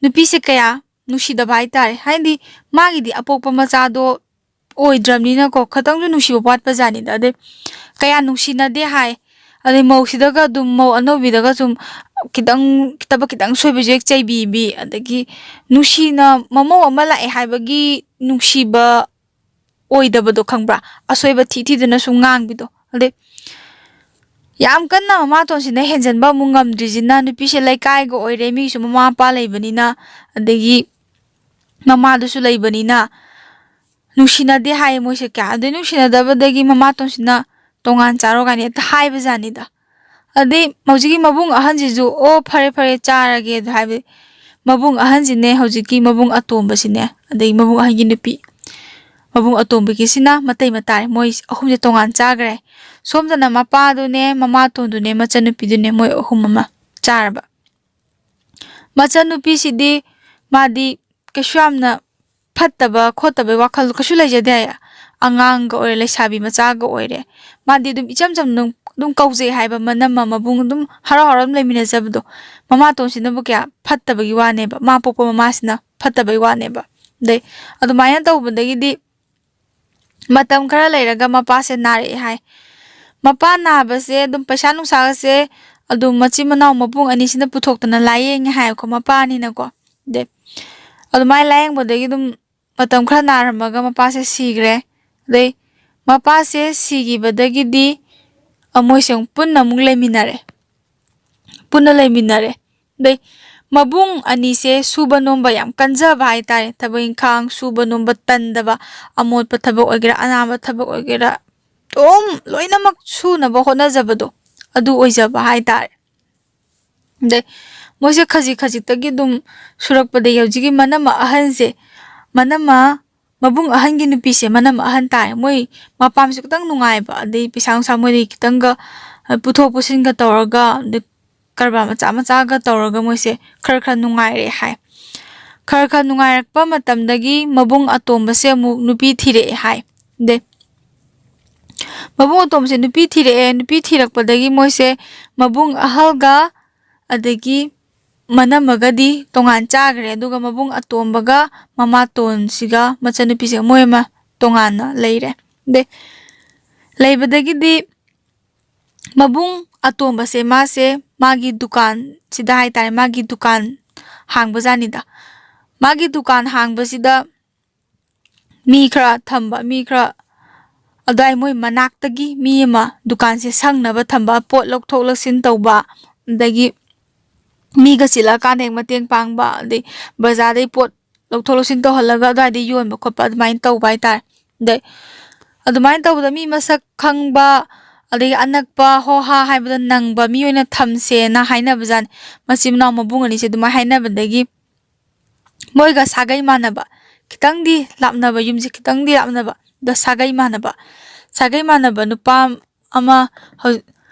ꯅꯨꯄꯤꯁꯦ ꯀꯌꯥ ꯅꯨꯡꯁꯤꯗꯕ ꯍꯥꯏꯇꯥꯔꯦ꯫ ꯍꯥꯏꯗꯤ ꯃꯥꯒꯤꯗꯤ ꯑꯄꯣꯛꯄ ꯃꯆꯥꯗꯣ ꯑꯣꯏꯗ꯭ꯔꯕꯅꯤꯅꯀꯣ, ꯈꯤꯇꯪꯁꯨ ꯅꯨꯡꯁꯤꯕ ꯋꯥꯠꯄ ꯖꯥꯠꯅꯤꯗ꯫ ꯑꯗꯩ ꯀꯌꯥ ꯅꯨꯡꯁꯤꯅꯗꯦ ꯍꯥꯏ꯫ ꯑꯗꯩ ꯃꯧꯁꯤꯗꯒ ꯑꯗꯨꯝ, ꯃꯧ ꯑꯅꯧꯕꯤꯗꯒ ꯁꯨꯝ ꯈꯤꯇꯪ, ꯊꯕꯛ ꯈꯤꯇꯪ ꯁꯣꯏꯕꯁꯨ ꯍꯦꯛ ꯆꯩꯕꯤꯕꯤ, ꯑꯗꯒꯤ ꯅꯨꯡꯁꯤꯅ ꯃꯃꯧ ꯑꯃ ꯂꯥꯛꯑꯦ ꯍꯥꯏꯕꯒꯤ ꯅꯨꯡꯁꯤꯕ ꯑꯣꯏꯗꯕꯗꯣ ꯈꯪꯕ꯭ꯔꯥ? ꯑꯁꯣꯏꯕ ꯊꯤ ꯊꯤꯗꯨꯅ ꯁꯨꯝ ꯉꯥꯡꯕꯤꯗꯣ꯫ ꯑꯗꯩ ꯌꯥꯝ ꯀꯟꯅ ꯃꯃꯥꯇꯣꯟꯁꯤꯅ ꯍꯦꯟꯖꯟꯕ ꯑꯃꯨꯛ ꯉꯝꯗ꯭ꯔꯤꯁꯤꯅ, ꯅꯨꯄꯤꯁꯦ ꯂꯩꯀꯥꯏꯒ ꯑꯣꯏꯔꯦ, ꯃꯤꯒꯤꯁꯨ ꯃꯃꯥ ꯃꯄꯥ ꯂꯩꯕꯅꯤꯅ, ꯑꯗꯒꯤ ꯃꯃꯥꯗꯨꯁꯨ ꯂꯩꯕꯅꯤꯅ, ꯅꯨꯡꯁꯤꯅꯗꯦ ꯍꯥꯏꯌꯦ ꯃꯣꯏꯁꯦ ꯀꯌꯥ꯫ ꯑꯗꯩ ꯅꯨꯡꯁꯤꯅꯗꯕꯗꯒꯤ ꯃꯃꯥꯇꯣꯟꯁꯤꯅ "ꯇꯣꯉꯥꯟ ꯆꯥꯔꯣ" ꯀꯥꯏꯅ ꯍꯦꯛꯇ ꯍꯥꯏꯕ ꯖꯥꯠꯅꯤꯗ꯫ ꯑꯗꯩ ꯍꯧꯖꯤꯛꯀꯤ ꯃꯕꯨꯡ ꯑꯍꯟꯁꯤꯁꯨ "ꯑꯣ, ꯐꯔꯦ, ꯐꯔꯦ, ꯆꯥꯔꯒꯦ" ꯑꯗꯨ ꯍꯥꯏꯕꯗꯤ, ꯃꯕꯨꯡ ꯑꯍꯟꯁꯤꯅꯦ, ꯍꯧꯖꯤꯛꯀꯤ ꯃꯕꯨꯡ ꯑꯇꯣꯝꯕꯁꯤꯅꯦ, ꯑꯗꯩ ꯃꯕꯨꯡ ꯑꯍꯟꯒꯤ ꯅꯨꯄꯤ, ꯃꯕꯨꯡ ꯑꯇꯣꯝꯕꯒꯤꯁꯤꯅ ꯃꯇꯩ ꯃꯇꯥꯏ, ꯃꯣꯏ ꯑꯍꯨꯝꯁꯦ ꯇꯣꯉꯥꯟ ꯆꯥꯈ꯭ꯔꯦ꯫ ꯁꯣꯝꯗꯅ ꯃꯄꯥꯗꯨꯅꯦ, ꯃꯃꯥꯇꯣꯟꯗꯨꯅꯦ, ꯃꯆꯟꯅꯨꯄꯤꯗꯨꯅꯦ, ꯃꯣꯏ ꯑꯍꯨꯝ ꯑꯃ ꯆꯥꯔꯕ꯫ ꯃꯆꯟꯅꯨꯄꯤꯁꯤꯗꯤ ꯃꯥꯗꯤ ꯀꯩꯁꯨ ꯌꯥꯝꯅ ꯐꯠꯇꯕ ꯈꯣꯠꯇꯕꯩ ꯋꯥꯈꯜ ꯀꯩꯁꯨ ꯂꯩꯖꯗꯦ ꯍꯥꯏꯌꯦ꯫ ꯑꯉꯥꯡꯒ ꯑꯣꯏꯔꯦ, ꯂꯩꯁꯥꯕꯤ ꯃꯆꯥꯒ ꯑꯣꯏꯔꯦ꯫ ꯃꯥꯗꯤ ꯑꯗꯨꯝ ꯏꯆꯝ ꯆꯝꯅ ꯑꯗꯨꯝ ꯑꯗꯨꯝ ꯀꯧꯖꯩ ꯍꯥꯏꯕ, ꯃꯅꯝꯃ ꯃꯕꯨꯡ ꯑꯗꯨꯝ ꯍꯔꯥꯎ ꯍꯔꯥꯎ ꯑꯗꯨꯝ ꯂꯩꯃꯤꯟꯅꯖꯕꯗꯣ꯫ ꯃꯃꯥꯇꯣꯟꯁꯤꯅꯕꯨ ꯀꯌꯥ ꯐꯠꯇꯕꯒꯤ ꯋꯥꯅꯦꯕ, ꯃꯥ ꯄꯣꯛꯄ ꯃꯃꯥꯁꯤꯅ ꯐꯠꯇꯕꯒꯤ ꯋꯥꯅꯦꯕ꯫ ꯑꯗꯩ ꯑꯗꯨꯃꯥꯏꯅ ꯇꯧꯕꯗꯒꯤꯗꯤ ꯃꯇꯝ ꯈꯔ ꯂꯩꯔꯒ ꯃꯄꯥꯁꯦ ꯅꯥꯔꯛꯑꯦ ꯍꯥꯏ꯫ ꯃꯄꯥ ꯅꯥꯕꯁꯦ ꯑꯗꯨꯝ ꯄꯩꯁꯥ ꯅꯨꯡꯁꯥꯒꯁꯦ ꯑꯗꯨꯝ ꯃꯆꯤꯟ ꯃꯅꯥꯎ ꯃꯕꯨꯡ ꯑꯅꯤꯁꯤꯅ ꯄꯨꯊꯣꯛꯇꯅ ꯂꯥꯏꯌꯦꯡꯉꯦ ꯍꯥꯏꯀꯣ, ꯃꯄꯥꯅꯤꯅꯀꯣ꯫ ꯑꯗꯩ ꯑꯗꯨꯃꯥꯏꯅ ꯂꯥꯏꯌꯦꯡꯕꯗꯒꯤ ꯑꯗꯨꯝ ꯃꯇꯝ ꯈꯔ ꯅꯥꯔꯝꯃꯒ ꯃꯄꯥꯁꯦ ꯁꯤꯈ꯭ꯔꯦ꯫ ꯑꯗꯩ ꯃꯄꯥꯁꯦ ꯁꯤꯈꯤꯕꯗꯒꯤꯗꯤ ꯑ, ꯃꯣꯏꯁꯦ ꯑꯃꯨꯛ ꯄꯨꯟꯅ ꯑꯃꯨꯛ ꯂꯩꯃꯤꯟꯅꯔꯦ꯫ ꯄꯨꯟꯅ ꯂꯩꯃꯤꯟꯅꯔꯦ꯫ ꯑꯗꯩ ꯃꯕꯨꯡ ꯑꯅꯤꯁꯦ ꯁꯨꯕ ꯅꯣꯝꯕ ꯌꯥꯝ ꯀꯟꯖꯕ ꯍꯥꯏꯇꯥꯔꯦ꯫ ꯊꯕꯛ ꯏꯪꯈꯥꯡ ꯁꯨꯕ ꯅꯣꯝꯕ ꯇꯟꯗꯕ, ꯑꯃꯣꯠꯄ ꯊꯕꯛ ꯑꯣꯏꯒꯦꯔꯥ, ꯑꯅꯥꯟꯕ ꯊꯕꯛ ꯑꯣꯏꯒꯦꯔꯥ, ꯑꯗꯨꯝ ꯂꯣꯏꯅꯃꯛ ꯁꯨꯅꯕ ꯍꯣꯠꯅꯖꯕꯗꯣ, ꯑꯗꯨ ꯑꯣꯏꯖꯕ ꯍꯥꯏꯇꯥꯔꯦ꯫ ꯑꯗꯩ ꯃꯣꯏꯁꯦ ꯈꯖꯤꯛ ꯈꯖꯤꯛꯇꯒꯤ ꯑꯗꯨꯝ ꯁꯨꯔꯛꯄꯗꯒꯤ ꯍꯧꯖꯤꯛꯀꯤ ꯃꯅꯝꯃ ꯑꯍꯟꯁꯦ, ꯃꯅꯝꯃ ꯃꯕꯨꯡ ꯑꯍꯟꯒꯤ ꯅꯨꯄꯤꯁꯦ, ꯃꯅꯝꯃ ꯑꯍꯟ ꯇꯥꯔꯦ꯫ ꯃꯣꯏ ꯃꯄꯥꯝꯁꯦ ꯈꯤꯇꯪ ꯅꯨꯡꯉꯥꯏꯕ, ꯑꯗꯩ ꯄꯩꯁꯥ ꯅꯨꯡꯁꯥ ꯃꯣꯏꯗꯒꯤ ꯈꯤꯇꯪꯒ, ꯑ, ꯄꯨꯊꯣꯛ ꯄꯨꯁꯤꯟꯒ ꯇꯧꯔꯒ, ꯑꯗꯩ ꯀꯔꯕꯥꯔ ꯃꯆꯥ ꯃꯆꯥꯒ ꯇꯧꯔꯒ ꯃꯣꯏꯁꯦ ꯈꯔ ꯈꯔ ꯅꯨꯡꯉꯥꯏꯔꯦ ꯍꯥꯏ꯫ ꯈꯔ ꯈꯔ ꯅꯨꯡꯉꯥꯏꯔꯛꯄ ꯃꯇꯝꯗꯒꯤ ꯃꯕꯨꯡ ꯑꯇꯣꯝꯕꯁꯦ ꯑꯃꯨꯛ ꯅꯨꯄꯤ ꯊꯤꯔꯛꯑꯦ ꯍꯥꯏ꯫ ꯑꯗꯩ ꯃꯕꯨꯡ ꯑꯇꯣꯝꯕꯁꯦ ꯅꯨꯄꯤ ꯊꯤꯔꯛꯑꯦ꯫ ꯅꯨꯄꯤ ꯊꯤꯔꯛꯄꯗꯒꯤ ꯃꯣꯏꯁꯦ ꯃꯕꯨꯡ ꯑꯍꯜꯒ ꯑꯗꯒꯤ ꯃꯅꯝꯃꯒꯗꯤ ꯇꯣꯉꯥꯟ ꯆꯥꯈ꯭ꯔꯦ꯫ ꯑꯗꯨꯒ ꯃꯕꯨꯡ ꯑꯇꯣꯝꯕꯒ ꯃꯃꯥꯇꯣꯟꯁꯤꯒ ꯃꯆꯟꯅꯨꯄꯤꯁꯤꯒ ꯃꯣꯏ ꯑꯃ ꯇꯣꯉꯥꯟꯅ ꯂꯩꯔꯦ꯫ ꯑꯗꯩ ꯂꯩꯕꯗꯒꯤꯗꯤ ꯃꯕꯨꯡ ꯑꯇꯣꯝꯕꯁꯦ ꯃꯥꯁꯦ ꯃꯥꯒꯤ ꯗꯨꯀꯥꯟꯁꯤꯗ ꯍꯥꯏꯇꯥꯔꯦ, ꯃꯥꯒꯤ ꯗꯨꯀꯥꯟ ꯍꯥꯡꯕꯖꯥꯠꯅꯤꯗ꯫ ꯃꯥꯒꯤ ꯗꯨꯀꯥꯟ ꯍꯥꯡꯕꯁꯤꯗ ꯃꯤ ꯈꯔ ꯊꯝꯕ, ꯃꯤ ꯈꯔ ꯑꯗꯨꯋꯥꯏ ꯃꯣꯏ ꯃꯅꯥꯛꯇꯒꯤ ꯃꯤ ꯑꯃ ꯗꯨꯀꯥꯟꯁꯦ ꯁꯪꯅꯕ ꯊꯝꯕ, ꯄꯣꯠ ꯂꯧꯊꯣꯛ ꯂꯧꯁꯤꯟ ꯇꯧꯕ, ꯑꯗꯒꯤ ꯃꯤꯒ ꯆꯤꯜꯂꯛꯑꯀꯥꯟꯗ ꯍꯦꯛ ꯃꯇꯦꯡ ꯄꯥꯡꯕ, ꯑꯗꯩ ꯕꯖꯥꯔꯗꯩ ꯄꯣꯠ ꯂꯧꯊꯣꯛ ꯂꯧꯁꯤꯟ ꯇꯧꯍꯜꯂꯒ ꯑꯗꯨꯋꯥꯏꯗ ꯌꯣꯟꯕ ꯈꯣꯠꯄ ꯑꯗꯨꯃꯥꯏꯅ ꯇꯧꯕ ꯍꯥꯏꯇꯥꯔꯦ꯫ ꯑꯗꯩ ꯑꯗꯨꯃꯥꯏꯅ ꯇꯧꯕꯗ ꯃꯤ ꯃꯁꯛ ꯈꯪꯕ, ꯑꯗꯒꯤ ꯑꯅꯛꯄ ꯍꯣ ꯍꯥ ꯍꯥꯏꯕꯗ ꯅꯪꯕ ꯃꯤ ꯑꯣꯏꯅ ꯊꯝꯁꯦꯅ ꯍꯥꯏꯅꯕꯖꯥꯠꯅꯤ꯫ ꯃꯆꯤꯟ ꯃꯅꯥꯎ ꯃꯕꯨꯡ ꯑꯅꯤꯁꯦ ꯑꯗꯨꯃꯥꯏꯅ ꯍꯥꯏꯅꯕꯗꯒꯤ ꯃꯣꯏꯒ ꯁꯥꯒꯩ ꯃꯥꯟꯅꯕ, ꯈꯤꯇꯪꯗꯤ ꯂꯥꯞꯅꯕ, ꯌꯨꯝꯁꯦ ꯈꯤꯇꯪꯗꯤ ꯂꯥꯞꯅꯕ, ꯑꯗ ꯁꯥꯒꯩ ꯃꯥꯟꯅꯕ, ꯁꯥꯒꯩ ꯃꯥꯟꯅꯕ ꯅꯨꯄꯥ ꯑꯃ ꯍꯧ-,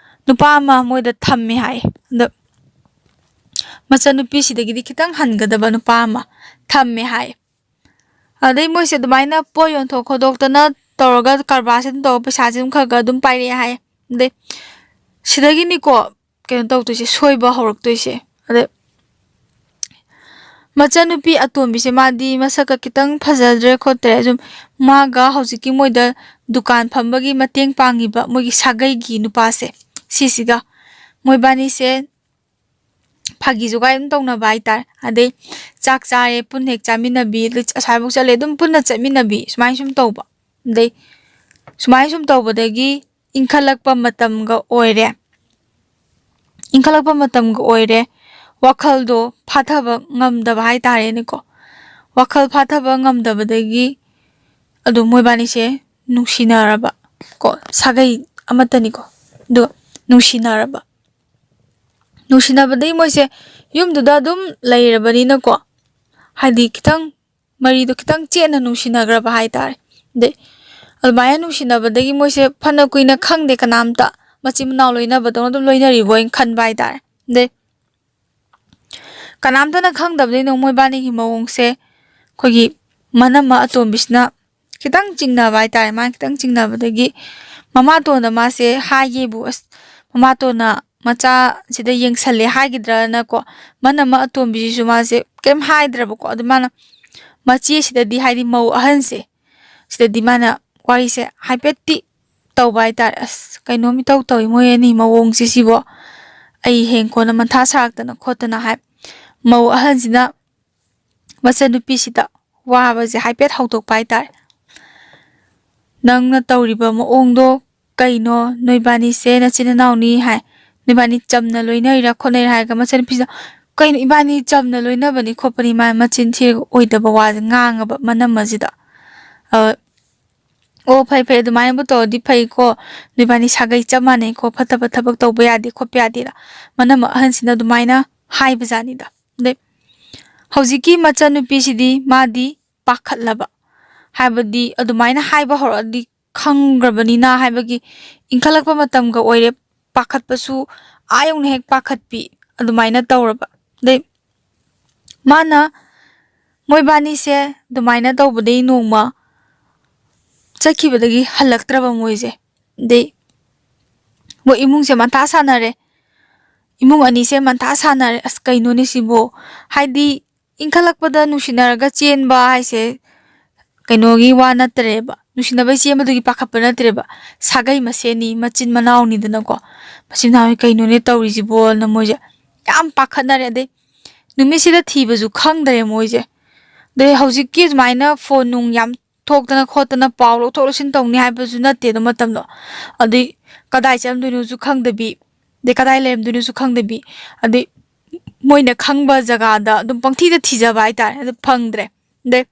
ꯅꯨꯄꯥ ꯑꯃ ꯃꯣꯏꯗ ꯊꯝꯃꯦ ꯍꯥꯏ꯫ ꯑꯗ ꯃꯆꯟꯅꯨꯄꯤꯁꯤꯗꯒꯤꯗꯤ ꯈꯤꯇꯪ ꯍꯟꯒꯗꯕ ꯅꯨꯄꯥ ꯑꯃ ꯊꯝꯃꯦ ꯍꯥꯏ꯫ ꯑꯗꯩ ꯃꯣꯏꯁꯦ ꯑꯗꯨꯃꯥꯏꯅ ꯄꯣꯠ ꯌꯣꯟꯊꯣꯛ ꯈꯣꯠꯇꯣꯛꯇꯅ ꯇꯧꯔꯒ ꯀꯔꯕꯥꯔꯁꯦ ꯑꯗꯨꯝ ꯇꯧꯔꯒ ꯄꯩꯁꯥꯁꯦ ꯑꯗꯨꯝ ꯈꯔ ꯈꯔ ꯑꯗꯨꯝ ꯄꯥꯏꯔꯛꯑꯦ ꯍꯥꯏ꯫ ꯑꯗꯩ ꯁꯤꯗꯒꯤꯅꯤꯀꯣ ꯀꯩꯅꯣ ꯇꯧꯗꯣꯏꯁꯦ, ꯁꯣꯏꯕ ꯍꯧꯔꯛꯇꯣꯏꯁꯦ꯫ ꯑꯗꯩ ꯃꯆꯟꯅꯨꯄꯤ ꯑꯇꯣꯝꯕꯤꯁꯦ, ꯃꯥꯗꯤ ꯃꯁꯛꯀ ꯈꯤꯇꯪ ꯐꯖꯗ꯭ꯔꯦ ꯈꯣꯠꯇ꯭ꯔꯦ, ꯑꯗꯨꯝ ꯃꯥꯒ ꯍꯧꯖꯤꯛꯀꯤ ꯃꯣꯏꯗ ꯗꯨꯀꯥꯟ ꯐꯝꯕꯒꯤ ꯃꯇꯦꯡ ꯄꯥꯡꯉꯤꯕ ꯃꯣꯏꯒꯤ ꯁꯥꯒꯩꯒꯤ ꯅꯨꯄꯥꯁꯦ, ꯁꯤꯁꯤꯒ ꯃꯣꯏꯕꯥꯅꯤꯁꯦ ꯐꯥꯒꯤ ꯖꯨꯒꯥꯏ ꯑꯗꯨꯝ ꯇꯧꯅꯕ ꯍꯥꯏꯇꯥꯔꯦ꯫ ꯑꯗꯩ ꯆꯥꯛ ꯆꯥꯔꯦ, ꯄꯨꯟꯅ ꯍꯦꯛ ꯆꯥꯃꯤꯟꯅꯕꯤ, ꯑꯗꯩ ꯑꯁ꯭ꯋꯥꯏꯐꯥꯎ ꯆꯠꯂꯦ, ꯑꯗꯨꯝ ꯄꯨꯟꯅ ꯆꯠꯃꯤꯟꯅꯕꯤ, ꯁꯨꯃꯥꯏꯅ ꯁꯨꯝ ꯇꯧꯕ꯫ ꯑꯗꯩ ꯁꯨꯃꯥꯏꯅ ꯁꯨꯝ ꯇꯧꯕꯗꯒꯤ ꯏꯟꯈꯠꯂꯛꯄ ꯃꯇꯝꯒ ꯑꯣꯏꯔꯦ꯫ ꯏꯟꯈꯠꯂꯛꯄ ꯃꯇꯝꯒ ꯑꯣꯏꯔꯦ꯫ ꯋꯥꯈꯜꯗꯣ ꯐꯥꯊꯕ ꯉꯝꯗꯕ ꯍꯥꯏꯇꯥꯔꯦꯅꯦꯀꯣ꯫ ꯋꯥꯈꯜ ꯐꯥꯊꯕ ꯉꯝꯗꯕꯗꯒꯤ ꯑꯗꯨꯝ ꯃꯣꯏꯕꯥꯅꯤꯁꯦ ꯅꯨꯡꯁꯤꯅꯔꯕ ꯀꯣ, ꯁꯥꯒꯩ ꯑꯃꯠꯇꯅꯤꯀꯣ꯫ ꯑꯗꯨꯒ ꯅꯨꯡꯁꯤꯅꯔꯕ꯫ ꯅꯨꯡꯁꯤꯅꯕꯗꯒꯤ ꯃꯣꯏꯁꯦ ꯌꯨꯝꯗꯨꯗ ꯑꯗꯨꯝ ꯂꯩꯔꯕꯅꯤꯅꯀꯣ, ꯍꯥꯏꯗꯤ ꯈꯤꯇꯪ ꯃꯔꯤꯗꯣ ꯈꯤꯇꯪ ꯆꯦꯠꯅ ꯅꯨꯡꯁꯤꯅꯈ꯭ꯔꯕ ꯍꯥꯏꯇꯥꯔꯦ꯫ ꯑꯗꯩ ꯑꯗꯨꯃꯥꯏꯅ ꯅꯨꯡꯁꯤꯅꯕꯗꯒꯤ ꯃꯣꯏꯁꯦ ꯐꯅ ꯀꯨꯏꯅ ꯈꯪꯗꯦ ꯀꯅꯥꯝꯇ, ꯃꯆꯤꯟ ꯃꯅꯥꯎ ꯂꯣꯏꯅꯕꯗꯧꯅ ꯑꯗꯨꯝ ꯂꯣꯏꯅꯔꯤꯕꯣꯏꯅ ꯈꯟꯕ ꯍꯥꯏꯇꯥꯔꯦ꯫ ꯑꯗꯩ ꯀꯅꯥꯝꯇꯅ ꯈꯪꯗꯕꯗꯒꯤ ꯅꯣꯡ ꯃꯣꯏꯕꯥꯅꯤꯒꯤ ꯃꯑꯣꯡꯁꯦ ꯑꯩꯈꯣꯏꯒꯤ ꯃꯅꯝꯃ ꯑꯇꯣꯝꯕꯤꯁꯤꯅ ꯈꯤꯇꯪ ꯆꯤꯡꯅꯕ ꯍꯥꯏꯇꯥꯔꯦ꯫ ꯃꯥꯅ ꯈꯤꯇꯪ ꯆꯤꯡꯅꯕꯗꯒꯤ ꯃꯃꯥꯇꯣꯟꯗ ꯃꯥꯁꯦ ꯍꯥꯏꯒꯦꯕꯨ, ꯑꯁ, ꯃꯃꯥꯇꯣꯟꯅ ꯃꯆꯥꯁꯤꯗ ꯌꯦꯡꯁꯜꯂꯦ ꯍꯥꯏꯒꯗ꯭ꯔꯅꯀꯣ, ꯃꯅꯝꯃ ꯑꯇꯣꯝꯕꯤꯁꯤꯁꯨ ꯃꯥꯁꯦ ꯀꯩꯝ ꯍꯥꯏꯗ꯭ꯔꯕꯀꯣ꯫ ꯑꯗꯨ ꯃꯥꯅ ꯃꯆꯦꯁꯤꯗꯗꯤ, ꯍꯥꯏꯗꯤ ꯃꯧ ꯑꯍꯟꯁꯦ, ꯁꯤꯗꯗꯤ ꯃꯥꯅ ꯋꯥꯔꯤꯁꯦ ꯍꯥꯏꯐꯦꯠꯇꯤ ꯇꯧꯕ ꯍꯥꯏꯇꯥꯔꯦ꯫ "ꯑꯁ, ꯀꯩꯅꯣꯝ ꯏꯇꯧ ꯇꯧꯏ ꯃꯣꯏ ꯑꯅꯤ ꯃꯑꯣꯡꯁꯦ ꯁꯤꯕꯣ, ꯑꯩ ꯍꯌꯦꯡ ꯀꯣꯟꯅ ꯃꯊꯥ ꯁꯥꯔꯛꯇꯅ ꯈꯣꯠꯇꯅ" ꯍꯥꯏ꯫ ꯃꯧ ꯑꯍꯟꯁꯤꯅ ꯃꯆꯟꯅꯨꯄꯤꯁꯤꯗ ꯋꯥꯕꯁꯦ ꯍꯥꯏꯐꯦꯠ ꯍꯧꯗꯣꯛꯄ ꯍꯥꯏꯇꯥꯔꯦ꯫ "ꯅꯪꯅ ꯇꯧꯔꯤꯕ ꯃꯑꯣꯡꯗꯣ ꯀꯩꯅꯣ? ꯅꯣꯏꯕꯥꯅꯤꯁꯦ ꯅꯆꯤꯟ ꯅꯅꯥꯎꯅꯤ ꯍꯥꯏ, ꯅꯣꯏꯕꯥꯅꯤ ꯆꯝꯅ ꯂꯣꯏꯅꯔꯤꯔꯥ ꯈꯣꯠꯅꯔꯤꯔꯥ?" ꯍꯥꯏꯔꯒ ꯃꯆꯟꯅꯨꯄꯤꯁꯤꯅ, "ꯀꯩꯅꯣ, ꯏꯕꯥꯅꯤ ꯆꯝꯅ ꯂꯣꯏꯅꯕꯅꯤ ꯈꯣꯠꯄꯅꯤ", ꯃꯥ ꯃꯆꯤꯟ ꯊꯤꯔꯒ ꯑꯣꯏꯗꯕ ꯋꯥꯁꯦ ꯉꯥꯡꯉꯕ ꯃꯅꯝ ꯑꯁꯤꯗ꯫ ꯑ, "ꯑꯣ, ꯐꯩ ꯐꯩ, ꯑꯗꯨꯃꯥꯏꯅꯕꯨ ꯇꯧꯔꯗꯤ ꯐꯩꯀꯣ, ꯅꯣꯏꯕꯥꯅꯤ ꯁꯥꯒꯩ ꯆꯞ ꯃꯥꯟꯅꯩꯀꯣ, ꯐꯠꯇꯕ ꯊꯕꯛ ꯇꯧꯕ ꯌꯥꯗꯦ ꯈꯣꯠꯄ ꯌꯥꯗꯦꯅ", ꯃꯅꯝꯃ ꯑꯍꯟꯁꯤꯅ ꯑꯗꯨꯃꯥꯏꯅ ꯍꯥꯏꯕꯖꯥꯠꯅꯤꯗ꯫ ꯑꯗꯩ ꯍꯧꯖꯤꯛꯀꯤ ꯃꯆꯟꯅꯨꯄꯤꯁꯤꯗꯤ ꯃꯥꯗꯤ ꯄꯥꯈꯠꯂꯕ, ꯍꯥꯏꯕꯗꯤ ꯑꯗꯨꯃꯥꯏꯅ ꯍꯥꯏꯕ ꯍꯧꯔꯛꯑꯗꯤ ꯈꯪꯈ꯭ꯔꯕꯅꯤꯅ ꯍꯥꯏꯕꯒꯤ ꯏꯟꯈꯠꯂꯛꯄ ꯃꯇꯝꯒ ꯑꯣꯏꯔꯦ, ꯄꯥꯈꯠꯄꯁꯨ ꯑꯥ ꯌꯧꯅ ꯍꯦꯛ ꯄꯥꯈꯠꯄꯤ ꯑꯗꯨꯃꯥꯏꯅ ꯇꯧꯔꯕ꯫ ꯑꯗꯩ ꯃꯥꯅ ꯃꯣꯏꯕꯥꯅꯤꯁꯦ ꯑꯗꯨꯃꯥꯏꯅ ꯇꯧꯕꯗꯒꯤ ꯅꯣꯡꯃ ꯆꯠꯈꯤꯕꯗꯒꯤ ꯍꯜꯂꯛꯇ꯭ꯔꯕ ꯃꯣꯏꯁꯦ꯫ ꯑꯗꯩ ꯃꯣꯏ ꯏꯃꯨꯡꯁꯦ ꯃꯊꯥ ꯁꯥꯟꯅꯔꯦ꯫ ꯏꯃꯨꯡ ꯑꯅꯤꯁꯦ ꯃꯊꯥ ꯁꯥꯟꯅꯔꯦ꯫ "ꯑꯁ, ꯀꯩꯅꯣꯅꯦ ꯁꯤꯕꯣ?" ꯍꯥꯏꯗꯤ, ꯏꯟꯈꯠꯂꯛꯄꯗ ꯅꯨꯡꯁꯤꯅꯔꯒ ꯆꯦꯟꯕ ꯍꯥꯏꯁꯦ ꯀꯩꯅꯣꯒꯤ ꯋꯥ ꯅꯠꯇ꯭ꯔꯦꯕ, ꯅꯨꯡꯁꯤꯅꯕꯩ ꯆꯦꯟꯕꯗꯨꯒꯤ ꯄꯥꯈꯠꯄ ꯅꯠꯇ꯭ꯔꯦꯕ꯫ ꯁꯥꯒꯩ ꯃꯁꯦꯟꯅꯤ, ꯃꯆꯤꯟ ꯃꯅꯥꯎꯅꯤꯗꯅꯀꯣ꯫ ꯃꯆꯤꯟ ꯃꯅꯥꯎꯅꯤ, "ꯀꯩꯅꯣꯅꯦ ꯇꯧꯔꯤꯁꯤꯕꯣꯅ" ꯃꯣꯏꯁꯦ ꯌꯥꯝ ꯄꯥꯈꯠꯅꯔꯦ꯫ ꯑꯗꯩ ꯅꯨꯃꯤꯠꯁꯤꯗ ꯊꯤꯕꯁꯨ ꯈꯪꯗ꯭ꯔꯦ ꯃꯣꯏꯁꯦ꯫ ꯑꯗꯩ ꯍꯧꯖꯤꯛꯀꯤ ꯑꯗꯨꯃꯥꯏꯅ ꯐꯣꯟ ꯅꯨꯡ ꯌꯥꯝ ꯊꯣꯛꯇꯅ ꯈꯣꯠꯇꯅ ꯄꯥꯎ ꯂꯧꯊꯣꯛ ꯂꯧꯁꯤꯟ ꯇꯧꯅꯤ ꯍꯥꯏꯕꯁꯨ ꯅꯠꯇꯦ ꯑꯗꯨ ꯃꯇꯝꯗꯣ꯫ ꯑꯗꯩ ꯀꯗꯥꯏ ꯆꯠꯂꯝꯗꯣꯏꯅꯣꯁꯨ ꯈꯪꯗꯕꯤ, ꯑꯗꯩ ꯀꯗꯥꯏ ꯂꯩꯔꯝꯗꯣꯏꯅꯣꯁꯨ ꯈꯪꯗꯕꯤ, ꯑꯗꯩ ꯃꯣꯏꯅ ꯈꯪꯕ ꯖꯒꯥꯗ ꯑꯗꯨꯝ ꯄꯪꯊꯤꯗ ꯊꯤꯖꯕ ꯍꯥꯏꯇꯥꯔꯦ꯫ ꯑꯗꯨ ꯐꯪꯗ꯭ꯔꯦ꯫ ꯑꯗꯩ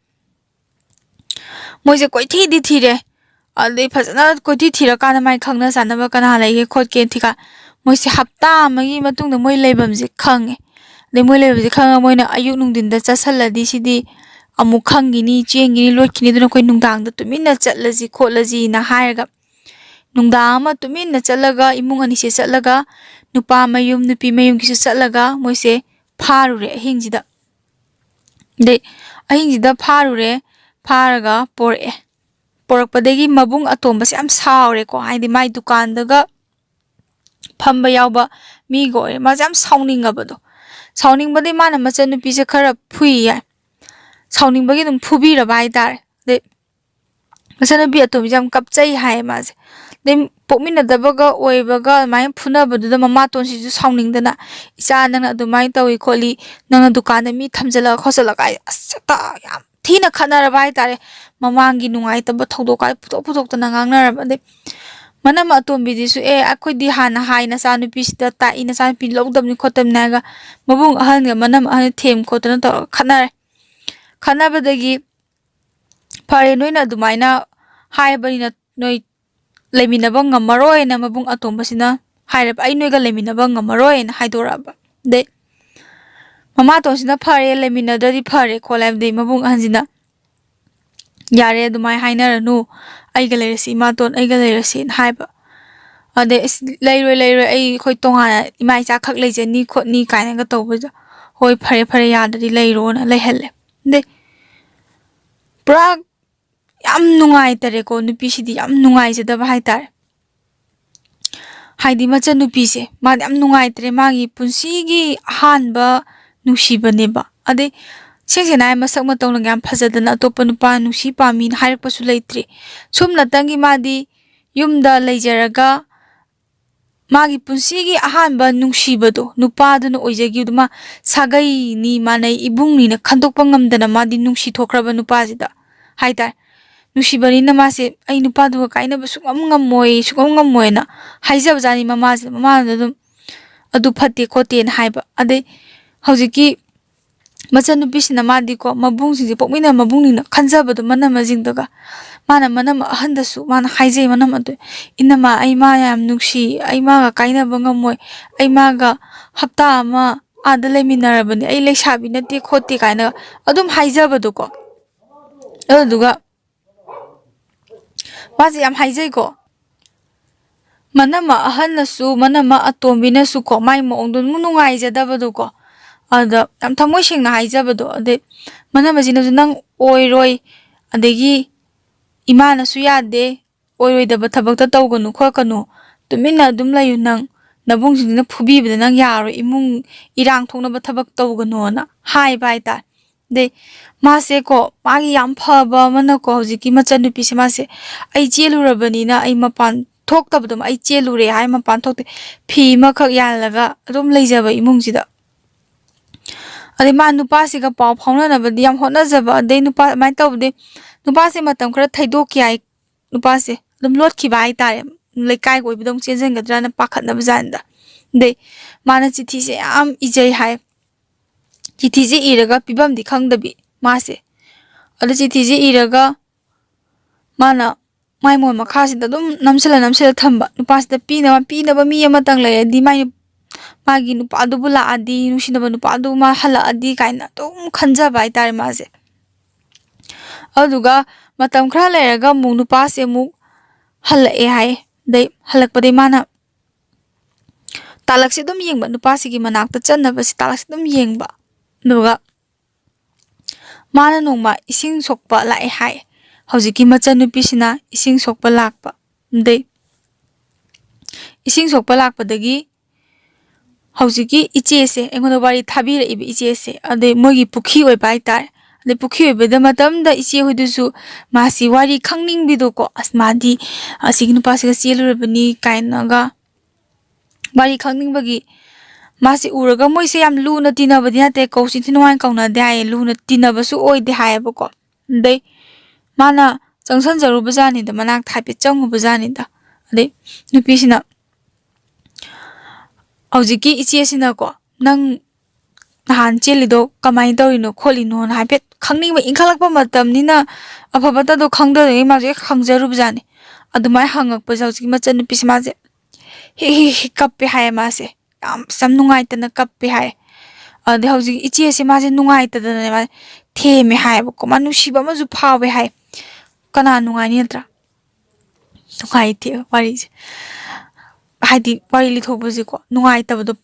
ꯃꯣꯏꯁꯦ ꯀꯣꯏꯊꯤꯗꯤ ꯊꯤꯔꯦ꯫ ꯑꯗꯩ ꯐꯖꯅ ꯀꯣꯏꯊꯤ ꯊꯤꯔꯀꯥꯟꯗ ꯃꯥꯏ ꯈꯪꯅ ꯆꯥꯟꯅꯕ ꯀꯅꯥ ꯂꯩꯒꯦ ꯈꯣꯠꯀꯦ ꯊꯤꯀꯥꯟ, ꯃꯣꯏꯁꯦ ꯍꯞꯇꯥ ꯑꯃꯒꯤ ꯃꯇꯨꯡꯗ ꯃꯣꯏ ꯂꯩꯐꯝꯁꯦ ꯈꯪꯉꯦ꯫ ꯑꯗꯩ ꯃꯣꯏ ꯂꯩꯐꯝꯁꯦ ꯈꯪꯉꯒ ꯃꯣꯏꯅ ꯑꯌꯨꯛ ꯅꯨꯡꯊꯤꯟꯗ ꯆꯠꯁꯜꯂꯗꯤ ꯁꯤꯗꯤ ꯑꯃꯨꯛ ꯈꯪꯈꯤꯅꯤ, ꯆꯦꯟꯈꯤꯅꯤ, ꯂꯣꯠꯈꯤꯅꯤ, ꯑꯗꯨꯅ ꯑꯩꯈꯣꯏ ꯅꯨꯡꯗꯥꯡꯗ ꯇꯨꯃꯤꯟꯅ ꯆꯠꯂꯁꯤ ꯈꯣꯠꯂꯁꯤꯅ ꯍꯥꯏꯔꯒ, ꯅꯨꯡꯗꯥꯡ ꯑꯃ ꯇꯨꯃꯤꯟꯅ ꯆꯠꯂꯒ, ꯏꯃꯨꯡ ꯑꯅꯤꯁꯦ ꯆꯠꯂꯒ, ꯅꯨꯄꯥ ꯃꯌꯨꯝ, ꯅꯨꯄꯤ ꯃꯌꯨꯝꯒꯤꯁꯨ ꯆꯠꯂꯒ ꯃꯣꯏꯁꯦ ꯐꯥꯔꯨꯔꯦ ꯑꯍꯤꯡꯁꯤꯗ꯫ ꯑꯗꯩ ꯑꯍꯤꯡꯁꯤꯗ ꯐꯥꯔꯨꯔꯦ, ꯐꯥꯔꯒ ꯄꯣꯔꯛꯑꯦ꯫ ꯄꯣꯔꯛꯄꯗꯒꯤ ꯃꯕꯨꯡ ꯑꯇꯣꯝꯕꯁꯦ ꯌꯥꯝ ꯁꯥꯎꯔꯦꯀꯣ, ꯍꯥꯏꯗꯤ ꯃꯥꯏ ꯗꯨꯀꯥꯟꯗꯒ ꯐꯝꯕ ꯌꯥꯎꯕ ꯃꯤꯒ ꯑꯣꯏꯔꯦ꯫ ꯃꯥꯁꯦ ꯌꯥꯝ ꯁꯥꯎꯅꯤꯡꯉꯕꯗꯣ꯫ ꯁꯥꯎꯅꯤꯡꯕꯗꯒꯤ ꯃꯥꯅ ꯃꯆꯟꯅꯨꯄꯤꯁꯦ ꯈꯔ ꯐꯨꯏ ꯌꯥꯏ꯫ ꯁꯥꯎꯅꯤꯡꯕꯒꯤ ꯑꯗꯨꯝ ꯐꯨꯕꯤꯔꯕ ꯍꯥꯏꯇꯥꯔꯦ꯫ ꯑꯗꯩ ꯃꯆꯟꯅꯨꯄꯤ ꯑꯇꯣꯝꯕꯤꯁꯦ ꯌꯥꯝ ꯀꯞꯆꯩ ꯍꯥꯏ ꯃꯥꯁꯦ꯫ ꯑꯗꯩ ꯄꯣꯛꯃꯤꯟꯅꯗꯕꯒ ꯑꯣꯏꯕꯒ ꯑꯗꯨꯃꯥꯏꯅ ꯐꯨꯅꯕꯗꯨꯗ ꯃꯃꯥꯇꯣꯟꯁꯤꯁꯨ ꯁꯥꯎꯅꯤꯡꯗꯅ, "ꯏꯆꯥ, ꯅꯪꯅ ꯑꯗꯨꯃꯥꯏꯅ ꯇꯧꯏ ꯈꯣꯠꯂꯤ, ꯅꯪꯅ ꯗꯨꯀꯥꯟꯗ ꯃꯤ ꯊꯝꯖꯤꯜꯂꯒ ꯈꯣꯠꯆꯜꯂꯒ" ꯍꯥꯏ, ꯑꯁ, ꯍꯦꯛꯇ ꯌꯥꯝ ꯊꯤꯅ ꯈꯠꯅꯔꯕ ꯍꯥꯏꯇꯥꯔꯦ꯫ ꯃꯃꯥꯡꯒꯤ ꯅꯨꯡꯉꯥꯏꯇꯕ ꯊꯧꯗꯣꯛ ꯀꯥꯏ ꯄꯨꯊꯣꯛ ꯄꯨꯊꯣꯛꯇꯅ ꯉꯥꯡꯅꯔꯕ꯫ ꯑꯗꯩ ꯃꯅꯝ ꯑꯇꯣꯝꯕꯤꯗꯨꯁꯨ, "ꯑꯦ, ꯑꯩꯈꯣꯏꯗꯤ ꯍꯥꯟꯅ ꯍꯥꯏ ꯅꯆꯥꯅꯨꯄꯤꯁꯤꯗ ꯇꯥꯛꯏ, ꯅꯆꯥꯅꯨꯄꯤ ꯂꯧꯗꯕꯅꯤ ꯈꯣꯠꯇꯕꯅꯤ" ꯍꯥꯏꯔꯒ ꯃꯕꯨꯡ ꯑꯍꯟꯒ ꯃꯅꯝ ꯑꯍꯟꯒ ꯊꯦꯝ ꯈꯣꯠꯇꯅ ꯇꯧꯔꯒ ꯈꯠꯅꯔꯦ꯫ ꯈꯠꯅꯕꯗꯒꯤ, "ꯐꯔꯦ, ꯅꯣꯏꯅ ꯑꯗꯨꯃꯥꯏꯅ ꯍꯥꯏꯕꯅꯤꯅ ꯅꯣꯏ ꯂꯩꯃꯤꯟꯅꯕ ꯉꯝꯃꯔꯣꯏꯅ" ꯃꯕꯨꯡ ꯑꯇꯣꯝꯕꯁꯤꯅ ꯍꯥꯏꯔꯕ, "ꯑꯩ ꯅꯣꯏꯒ ꯂꯩꯃꯤꯟꯅꯕ ꯉꯝꯃꯔꯣꯏꯅ" ꯍꯥꯏꯗꯣꯔꯛꯑꯕ꯫ ꯑꯗꯩ ꯃꯃꯥꯇꯣꯟꯁꯤꯅ "ꯐꯔꯦ, ꯂꯩꯃꯤꯟꯅꯗ꯭ꯔꯗꯤ ꯐꯔꯦ" ꯈꯣꯠꯂꯦ ꯍꯥꯏꯕꯗꯤ ꯃꯕꯨꯡ ꯑꯍꯟꯁꯤꯅ, "ꯌꯥꯔꯦ, ꯑꯗꯨꯃꯥꯏꯅ ꯍꯥꯏꯅꯔꯅꯨ, ꯑꯩꯒ ꯂꯩꯔꯁꯤ ꯏꯃꯥꯇꯣꯟ, ꯑꯩꯒ ꯂꯩꯔꯁꯤꯅ" ꯍꯥꯏꯕ꯫ ꯑꯗꯩ, "ꯑꯁ, ꯂꯩꯔꯣꯏ, ꯂꯩꯔꯣꯏ, ꯑꯩ, ꯑꯩꯈꯣꯏ ꯇꯣꯉꯥꯟꯅ ꯏꯃꯥ ꯏꯆꯥ ꯈꯛ ꯂꯩꯖꯅꯤ ꯈꯣꯠꯅꯤ" ꯀꯥꯏꯅꯒ ꯇꯧꯕꯗ, "ꯍꯣꯏ, ꯐꯔꯦ, ꯐꯔꯦ, ꯌꯥꯗ꯭ꯔꯗꯤ ꯂꯩꯔꯣꯅ" ꯂꯩꯍꯜꯂꯦ꯫ ꯑꯗꯩ ꯄꯨꯔꯥ ꯌꯥꯝ ꯅꯨꯡꯉꯥꯏꯇꯔꯦꯀꯣ, ꯅꯨꯄꯤꯁꯤꯗꯤ ꯌꯥꯝ ꯅꯨꯡꯉꯥꯏꯖꯗꯕ ꯍꯥꯏꯇꯥꯔꯦ꯫ ꯍꯥꯏꯗꯤ ꯃꯆꯟꯅꯨꯄꯤꯁꯦ ꯃꯥꯗꯤ ꯌꯥꯝ ꯅꯨꯡꯉꯥꯏꯇ꯭ꯔꯦ, ꯃꯥꯒꯤ ꯄꯨꯟꯁꯤꯒꯤ ꯑꯍꯥꯟꯕ ꯅꯨꯡꯁꯤꯕꯅꯦꯕ꯫ ꯑꯗꯩ ꯁꯦꯡ ꯁꯦꯡꯅ ꯍꯥꯏ, ꯃꯁꯛ ꯃꯇꯧꯅꯒ ꯌꯥꯝ ꯐꯖꯗꯅ ꯑꯇꯣꯞꯄ ꯅꯨꯄꯥ ꯅꯨꯡꯁꯤ ꯄꯥꯝꯃꯤꯅ ꯍꯥꯏꯔꯛꯄꯁꯨ ꯂꯩꯇ꯭ꯔꯤ꯫ ꯁꯨꯝꯅꯇꯪꯒꯤ ꯃꯥꯗꯤ ꯌꯨꯝꯗ ꯂꯩꯖꯔꯒ ꯃꯥꯒꯤ ꯄꯨꯟꯁꯤꯒꯤ ꯑꯍꯥꯟꯕ ꯅꯨꯡꯁꯤꯕꯗꯣ ꯅꯨꯄꯥꯗꯨꯅ ꯑꯣꯏꯖꯈꯤꯕꯗꯨ, ꯃꯥ ꯁꯥꯒꯩꯅꯤ, ꯃꯥꯟꯅꯩ, ꯏꯕꯨꯡꯅꯤꯅ ꯈꯟꯗꯣꯛꯄ ꯉꯝꯗꯅ ꯃꯥꯗꯤ ꯅꯨꯡꯁꯤ ꯊꯣꯛꯈ꯭ꯔꯕ ꯅꯨꯄꯥꯁꯤꯗ ꯍꯥꯏꯇꯥꯔꯦ꯫ ꯅꯨꯡꯁꯤꯕꯅꯤꯅ ꯃꯥꯁꯦ, "ꯑꯩ ꯅꯨꯄꯥꯗꯨꯒ ꯀꯥꯏꯅꯕ ꯁꯨꯡꯉꯝ ꯉꯝꯃꯣꯏ, ꯁꯨꯡꯉꯝ ꯉꯝꯃꯣꯏꯅ" ꯍꯥꯏꯖꯕꯖꯥꯠꯅꯤ ꯃꯃꯥꯁꯦ꯫ ꯃꯃꯥꯅ ꯑꯗꯨꯝ "ꯑꯗꯨ ꯐꯠꯇꯦ ꯈꯣꯠꯇꯦꯅ" ꯍꯥꯏꯕ꯫ ꯑꯗꯩ ꯍꯧꯖꯤꯛꯀꯤ ꯃꯆꯟꯅꯨꯄꯤꯁꯤꯅ ꯃꯥꯗꯤꯀꯣ, ꯃꯕꯨꯡꯁꯤꯡꯁꯦ ꯄꯣꯛꯃꯤꯟꯅ ꯃꯕꯨꯡꯅꯤꯅ ꯈꯟꯖꯕꯗꯣ ꯃꯅꯝꯃꯁꯤꯡꯗꯨꯒ, ꯃꯥꯅ ꯃꯅꯝꯃ ꯑꯍꯟꯗꯁꯨ ꯃꯥꯅ ꯍꯥꯏꯖꯩ, ꯃꯅꯝꯃ ꯑꯗꯨ, "ꯏꯅꯝꯃ, ꯑꯩ ꯃꯥ ꯌꯥꯝ ꯅꯨꯡꯁꯤ, ꯑꯩ ꯃꯥꯒ ꯀꯥꯏꯅꯕ ꯉꯝꯃꯣꯏ, ꯑꯩ ꯃꯥꯒ ꯍꯞꯇꯥ ꯑꯃ ꯑꯥꯗ ꯂꯩꯃꯤꯟꯅꯔꯕꯅꯤ, ꯑꯩ ꯂꯩꯁꯥꯕꯤ ꯅꯠꯇꯦ ꯈꯣꯠꯇꯦ" ꯀꯥꯏꯅ ꯑꯗꯨꯝ ꯍꯥꯏꯖꯕꯗꯣꯀꯣ꯫ ꯑꯗꯨꯗꯨꯒ ꯃꯥꯁꯦ ꯌꯥꯝ ꯍꯥꯏꯖꯩꯀꯣ꯫ ꯃꯅꯝꯃ ꯑꯍꯟꯅꯁꯨ, ꯃꯅꯝꯃ ꯑꯇꯣꯝꯕꯤꯅꯁꯨꯀꯣ, ꯃꯥꯏ ꯃꯑꯣꯡꯗꯣ ꯑꯗꯨꯝ ꯅꯨꯡꯉꯥꯏꯖꯗꯕꯗꯣꯀꯣ꯫ ꯑꯗ ꯌꯥꯝ ꯊꯃꯣꯏ ꯁꯦꯡꯅ ꯍꯥꯏꯖꯕꯗꯣ꯫ ꯑꯗꯩ ꯃꯅꯝꯃꯁꯤꯅꯁꯨ "ꯅꯪ ꯑꯣꯏꯔꯣꯏ, ꯑꯗꯒꯤ ꯏꯃꯥꯅꯁꯨ ꯌꯥꯗꯦ, ꯑꯣꯏꯔꯣꯏꯗꯕ ꯊꯕꯛꯇ ꯇꯧꯒꯅꯨ ꯈꯣꯠꯀꯅꯨ, ꯇꯨꯃꯤꯟꯅ ꯑꯗꯨꯝ ꯂꯩꯌꯨ, ꯅꯪ ꯅꯕꯨꯡꯁꯤꯡꯁꯤꯅ ꯐꯨꯕꯤꯕꯗ ꯅꯪ ꯌꯥꯔꯣꯏ, ꯏꯃꯨꯡ ꯏꯔꯥꯡ ꯊꯣꯛꯅꯕ ꯊꯕꯛ ꯇꯧꯒꯅꯣꯅ" ꯍꯥꯏꯕ ꯍꯥꯏꯇꯥꯔꯦ꯫ ꯑꯗꯩ ꯃꯥꯁꯦꯀꯣ, ꯃꯥꯒꯤ ꯌꯥꯝ ꯐꯕ ꯑꯃꯅꯀꯣ, ꯍꯧꯖꯤꯛꯀꯤ ꯃꯆꯟꯅꯨꯄꯤꯁꯦ, ꯃꯥꯁꯦ "ꯑꯩ ꯆꯦꯜꯂꯨꯔꯕꯅꯤꯅ, ꯑꯩ ꯃꯄꯥꯟ ꯊꯣꯛꯇꯕꯗꯣ, ꯑꯩ ꯆꯦꯜꯂꯨꯔꯦ" ꯍꯥꯏ, ꯃꯄꯥꯟ ꯊꯣꯛꯇꯦ, ꯐꯤ ꯑꯃꯈꯛ ꯌꯥꯜꯂꯒ ꯑꯗꯨꯝ ꯂꯩꯖꯕ ꯏꯃꯨꯡꯁꯤꯗ꯫ ꯑꯗꯩ ꯃꯥ ꯅꯨꯄꯥꯁꯤꯒ ꯄꯥꯎ ꯐꯥꯎꯅꯅꯕꯗꯤ ꯌꯥꯝ ꯍꯣꯠꯅꯖꯕ, ꯑꯗꯩ ꯅꯨꯄꯥ ꯑꯗꯨꯃꯥꯏꯅ ꯇꯧꯕꯗꯤ, ꯅꯨꯄꯥꯁꯦ ꯃꯇꯝ ꯈꯔ ꯊꯩꯗꯣꯛꯈꯤ ꯍꯥꯏ, ꯅꯨꯄꯥꯁꯦ ꯑꯗꯨꯝ ꯂꯣꯠꯈꯤꯕ ꯍꯥꯏꯇꯥꯔꯦ, ꯂꯩꯀꯥꯏꯒꯤ ꯑꯣꯏꯕꯗ ꯑꯃꯨꯛ ꯆꯦꯟꯁꯤꯟꯒꯗ꯭ꯔꯥꯅ ꯄꯥꯈꯠꯅꯕ ꯖꯥꯠꯅꯤꯗ꯫ ꯑꯗꯩ ꯃꯥꯅ ꯆꯤꯊꯤꯁꯦ ꯌꯥꯝ ꯏꯖꯩ ꯍꯥꯏ꯫ ꯆꯤꯊꯤꯁꯦ ꯏꯔꯒ ꯄꯤꯐꯝꯗꯤ ꯈꯪꯗꯕꯤ ꯃꯥꯁꯦ꯫ ꯑꯗꯨ ꯆꯤꯊꯤꯁꯦ ꯏꯔꯒ ꯃꯥꯅ ꯃꯥꯏ ꯃꯣꯟ ꯃꯈꯥꯁꯤꯗ ꯑꯗꯨꯝ ꯅꯝꯁꯤꯜꯂ ꯅꯝꯁꯤꯜꯂ ꯊꯝꯕ, ꯅꯨꯄꯥꯁꯤꯗ ꯄꯤꯅꯕ, ꯄꯤꯅꯕ ꯃꯤ ꯑꯃꯇꯪ ꯂꯩꯔꯗꯤ, ꯃꯥꯏ ꯅꯨ-, ꯃꯥꯒꯤ ꯅꯨꯄꯥꯗꯨꯕꯨ ꯂꯥꯛꯑꯗꯤ, ꯅꯨꯡꯁꯤꯅꯕ ꯅꯨꯄꯥꯗꯨ ꯃꯥ ꯍꯜꯂꯛꯑꯗꯤ ꯀꯥꯏꯅ ꯑꯗꯨꯝ ꯈꯟꯖꯕ ꯍꯥꯏꯇꯥꯔꯦ ꯃꯥꯁꯦ꯫ ꯑꯗꯨꯗꯨꯒ ꯃꯇꯝ ꯈꯔ ꯂꯩꯔꯒ ꯑꯃꯨꯛ ꯅꯨꯄꯥꯁꯦ ꯑꯃꯨꯛ ꯍꯜꯂꯛꯑꯦ ꯍꯥꯏ꯫ ꯑꯗꯩ ꯍꯜꯂꯛꯄꯗꯩ ꯃꯥꯅ ꯇꯥꯂꯛꯁꯦ ꯑꯗꯨꯝ ꯌꯦꯡꯕ, ꯅꯨꯄꯥꯁꯤꯒꯤ ꯃꯅꯥꯛꯇ ꯆꯠꯅꯕꯁꯦ ꯇꯥꯂꯛꯁꯦ ꯑꯗꯨꯝ ꯌꯦꯡꯕ꯫ ꯑꯗꯨꯒ ꯃꯥꯅ ꯅꯣꯡꯃ ꯏꯁꯤꯡ ꯁꯣꯛꯄ ꯂꯥꯛꯑꯦ ꯍꯥꯏ꯫ ꯍꯧꯖꯤꯛꯀꯤ ꯃꯆꯟꯅꯨꯄꯤꯁꯤꯅ ꯏꯁꯤꯡ ꯁꯣꯛꯄ ꯂꯥꯛꯄ꯫ ꯑꯗꯩ ꯏꯁꯤꯡ ꯁꯣꯛꯄ ꯂꯥꯛꯄꯗꯒꯤ ꯍꯧꯖꯤꯛꯀꯤ ꯏꯆꯦꯁꯦ, ꯑꯩꯉꯣꯟꯗ ꯋꯥꯔꯤ ꯊꯥꯕꯤꯔꯛꯏꯕ ꯏꯆꯦꯁꯦ, ꯑꯗꯩ ꯃꯣꯏꯒꯤ ꯄꯨꯈ꯭ꯔꯤ ꯑꯣꯏꯕ ꯍꯥꯏꯇꯥꯔꯦ, ꯑꯗꯩ ꯄꯨꯈ꯭ꯔꯤ ꯑꯣꯏꯕꯗ ꯃꯇꯝꯗ ꯏꯆꯦ ꯍꯣꯏꯗꯨꯁꯨ ꯃꯥꯁꯤ ꯋꯥꯔꯤ ꯈꯪꯅꯤꯡꯕꯤꯗꯣꯀꯣ, "ꯑꯁ, ꯃꯥꯗꯤ ꯑꯁꯤꯒꯤ ꯅꯨꯄꯥꯁꯤꯒ ꯆꯦꯜꯂꯨꯔꯕꯅꯤ" ꯀꯥꯏꯅꯒ ꯋꯥꯔꯤ ꯈꯪꯅꯤꯡꯕꯒꯤ, ꯃꯥꯁꯤ ꯎꯔꯒ, ꯃꯣꯏꯁꯦ ꯌꯥꯝ ꯂꯨꯅ ꯇꯤꯟꯅꯕꯗꯤ ꯅꯠꯇꯦ, ꯀꯧꯁꯤ ꯏꯟꯊꯤ ꯅꯨꯡꯉꯥꯏꯅ ꯀꯧꯅꯗꯦ ꯍꯥꯏꯌꯦ, ꯂꯨꯅ ꯇꯤꯟꯅꯕꯁꯨ ꯑꯣꯏꯗꯦ ꯍꯥꯏꯌꯦꯕꯀꯣ꯫ ꯑꯗꯩ ꯃꯥꯅ ꯆꯪꯁꯟꯖꯔꯨꯕꯖꯥꯠꯅꯤꯗ, ꯃꯅꯥꯛꯇ ꯍꯥꯏꯐꯦꯠ ꯆꯪꯉꯨꯕꯖꯥꯠꯅꯤꯗ꯫ ꯑꯗꯩ ꯅꯨꯄꯤꯁꯤꯅ, ꯍꯧꯖꯤꯛꯀꯤ ꯏꯆꯦꯁꯤꯅꯀꯣ, "ꯅꯪ ꯅꯍꯥꯟ ꯆꯦꯜꯂꯤꯗꯣ ꯀꯃꯥꯏꯅ ꯇꯧꯔꯤꯅꯣ ꯈꯣꯠꯂꯤꯅꯣꯅ" ꯍꯥꯏꯐꯦꯠ ꯈꯪꯅꯤꯡꯕ, ꯏꯟꯈꯠꯂꯛꯄ ꯃꯇꯝꯅꯤꯅ ꯑꯐ ꯐꯠꯇꯗꯣ ꯈꯪꯗꯕꯒꯤ ꯃꯥꯁꯦ ꯍꯦꯛ ꯍꯪꯖꯔꯨꯕꯖꯥꯠꯅꯤ꯫ ꯑꯗꯨꯃꯥꯏꯅ ꯍꯪꯉꯛꯄꯁꯦ ꯍꯧꯖꯤꯛꯀꯤ ꯃꯆꯟꯅꯨꯄꯤꯁꯦ ꯃꯥꯁꯦ ꯍꯤ ꯍꯤ ꯍꯤ ꯀꯞꯄꯦ ꯍꯥꯏꯌꯦ ꯃꯥꯁꯦ꯫ ꯌꯥꯝ, ꯌꯥꯝ ꯅꯨꯡꯉꯥꯏꯇꯅ ꯀꯞꯄꯦ ꯍꯥꯏ꯫ ꯑꯗꯩ ꯍꯧꯖꯤꯛ ꯏꯆꯦꯁꯦ ꯃꯥꯁꯦ ꯅꯨꯡꯉꯥꯏꯇꯗꯅꯅꯦ ꯃꯥꯁꯦ ꯊꯦꯝꯃꯦ ꯍꯥꯏꯌꯦꯕꯀꯣ꯫ ꯃꯥ ꯅꯨꯡꯁꯤꯕ ꯑꯃꯁꯨ ꯐꯥꯎꯋꯦ ꯍꯥꯏ꯫ ꯀꯅꯥ ꯅꯨꯡꯉꯥꯏꯅꯤ ꯅꯠꯇ꯭ꯔꯥ? ꯅꯨꯡꯉꯥꯏꯇꯦ ꯋꯥꯔꯤꯁꯦ꯫ ꯍꯥꯏꯗꯤ ꯋꯥꯔꯤ ꯂꯤꯊꯣꯛꯄꯁꯦꯀꯣ, ꯅꯨꯡꯉꯥꯏꯇꯕꯗꯣ,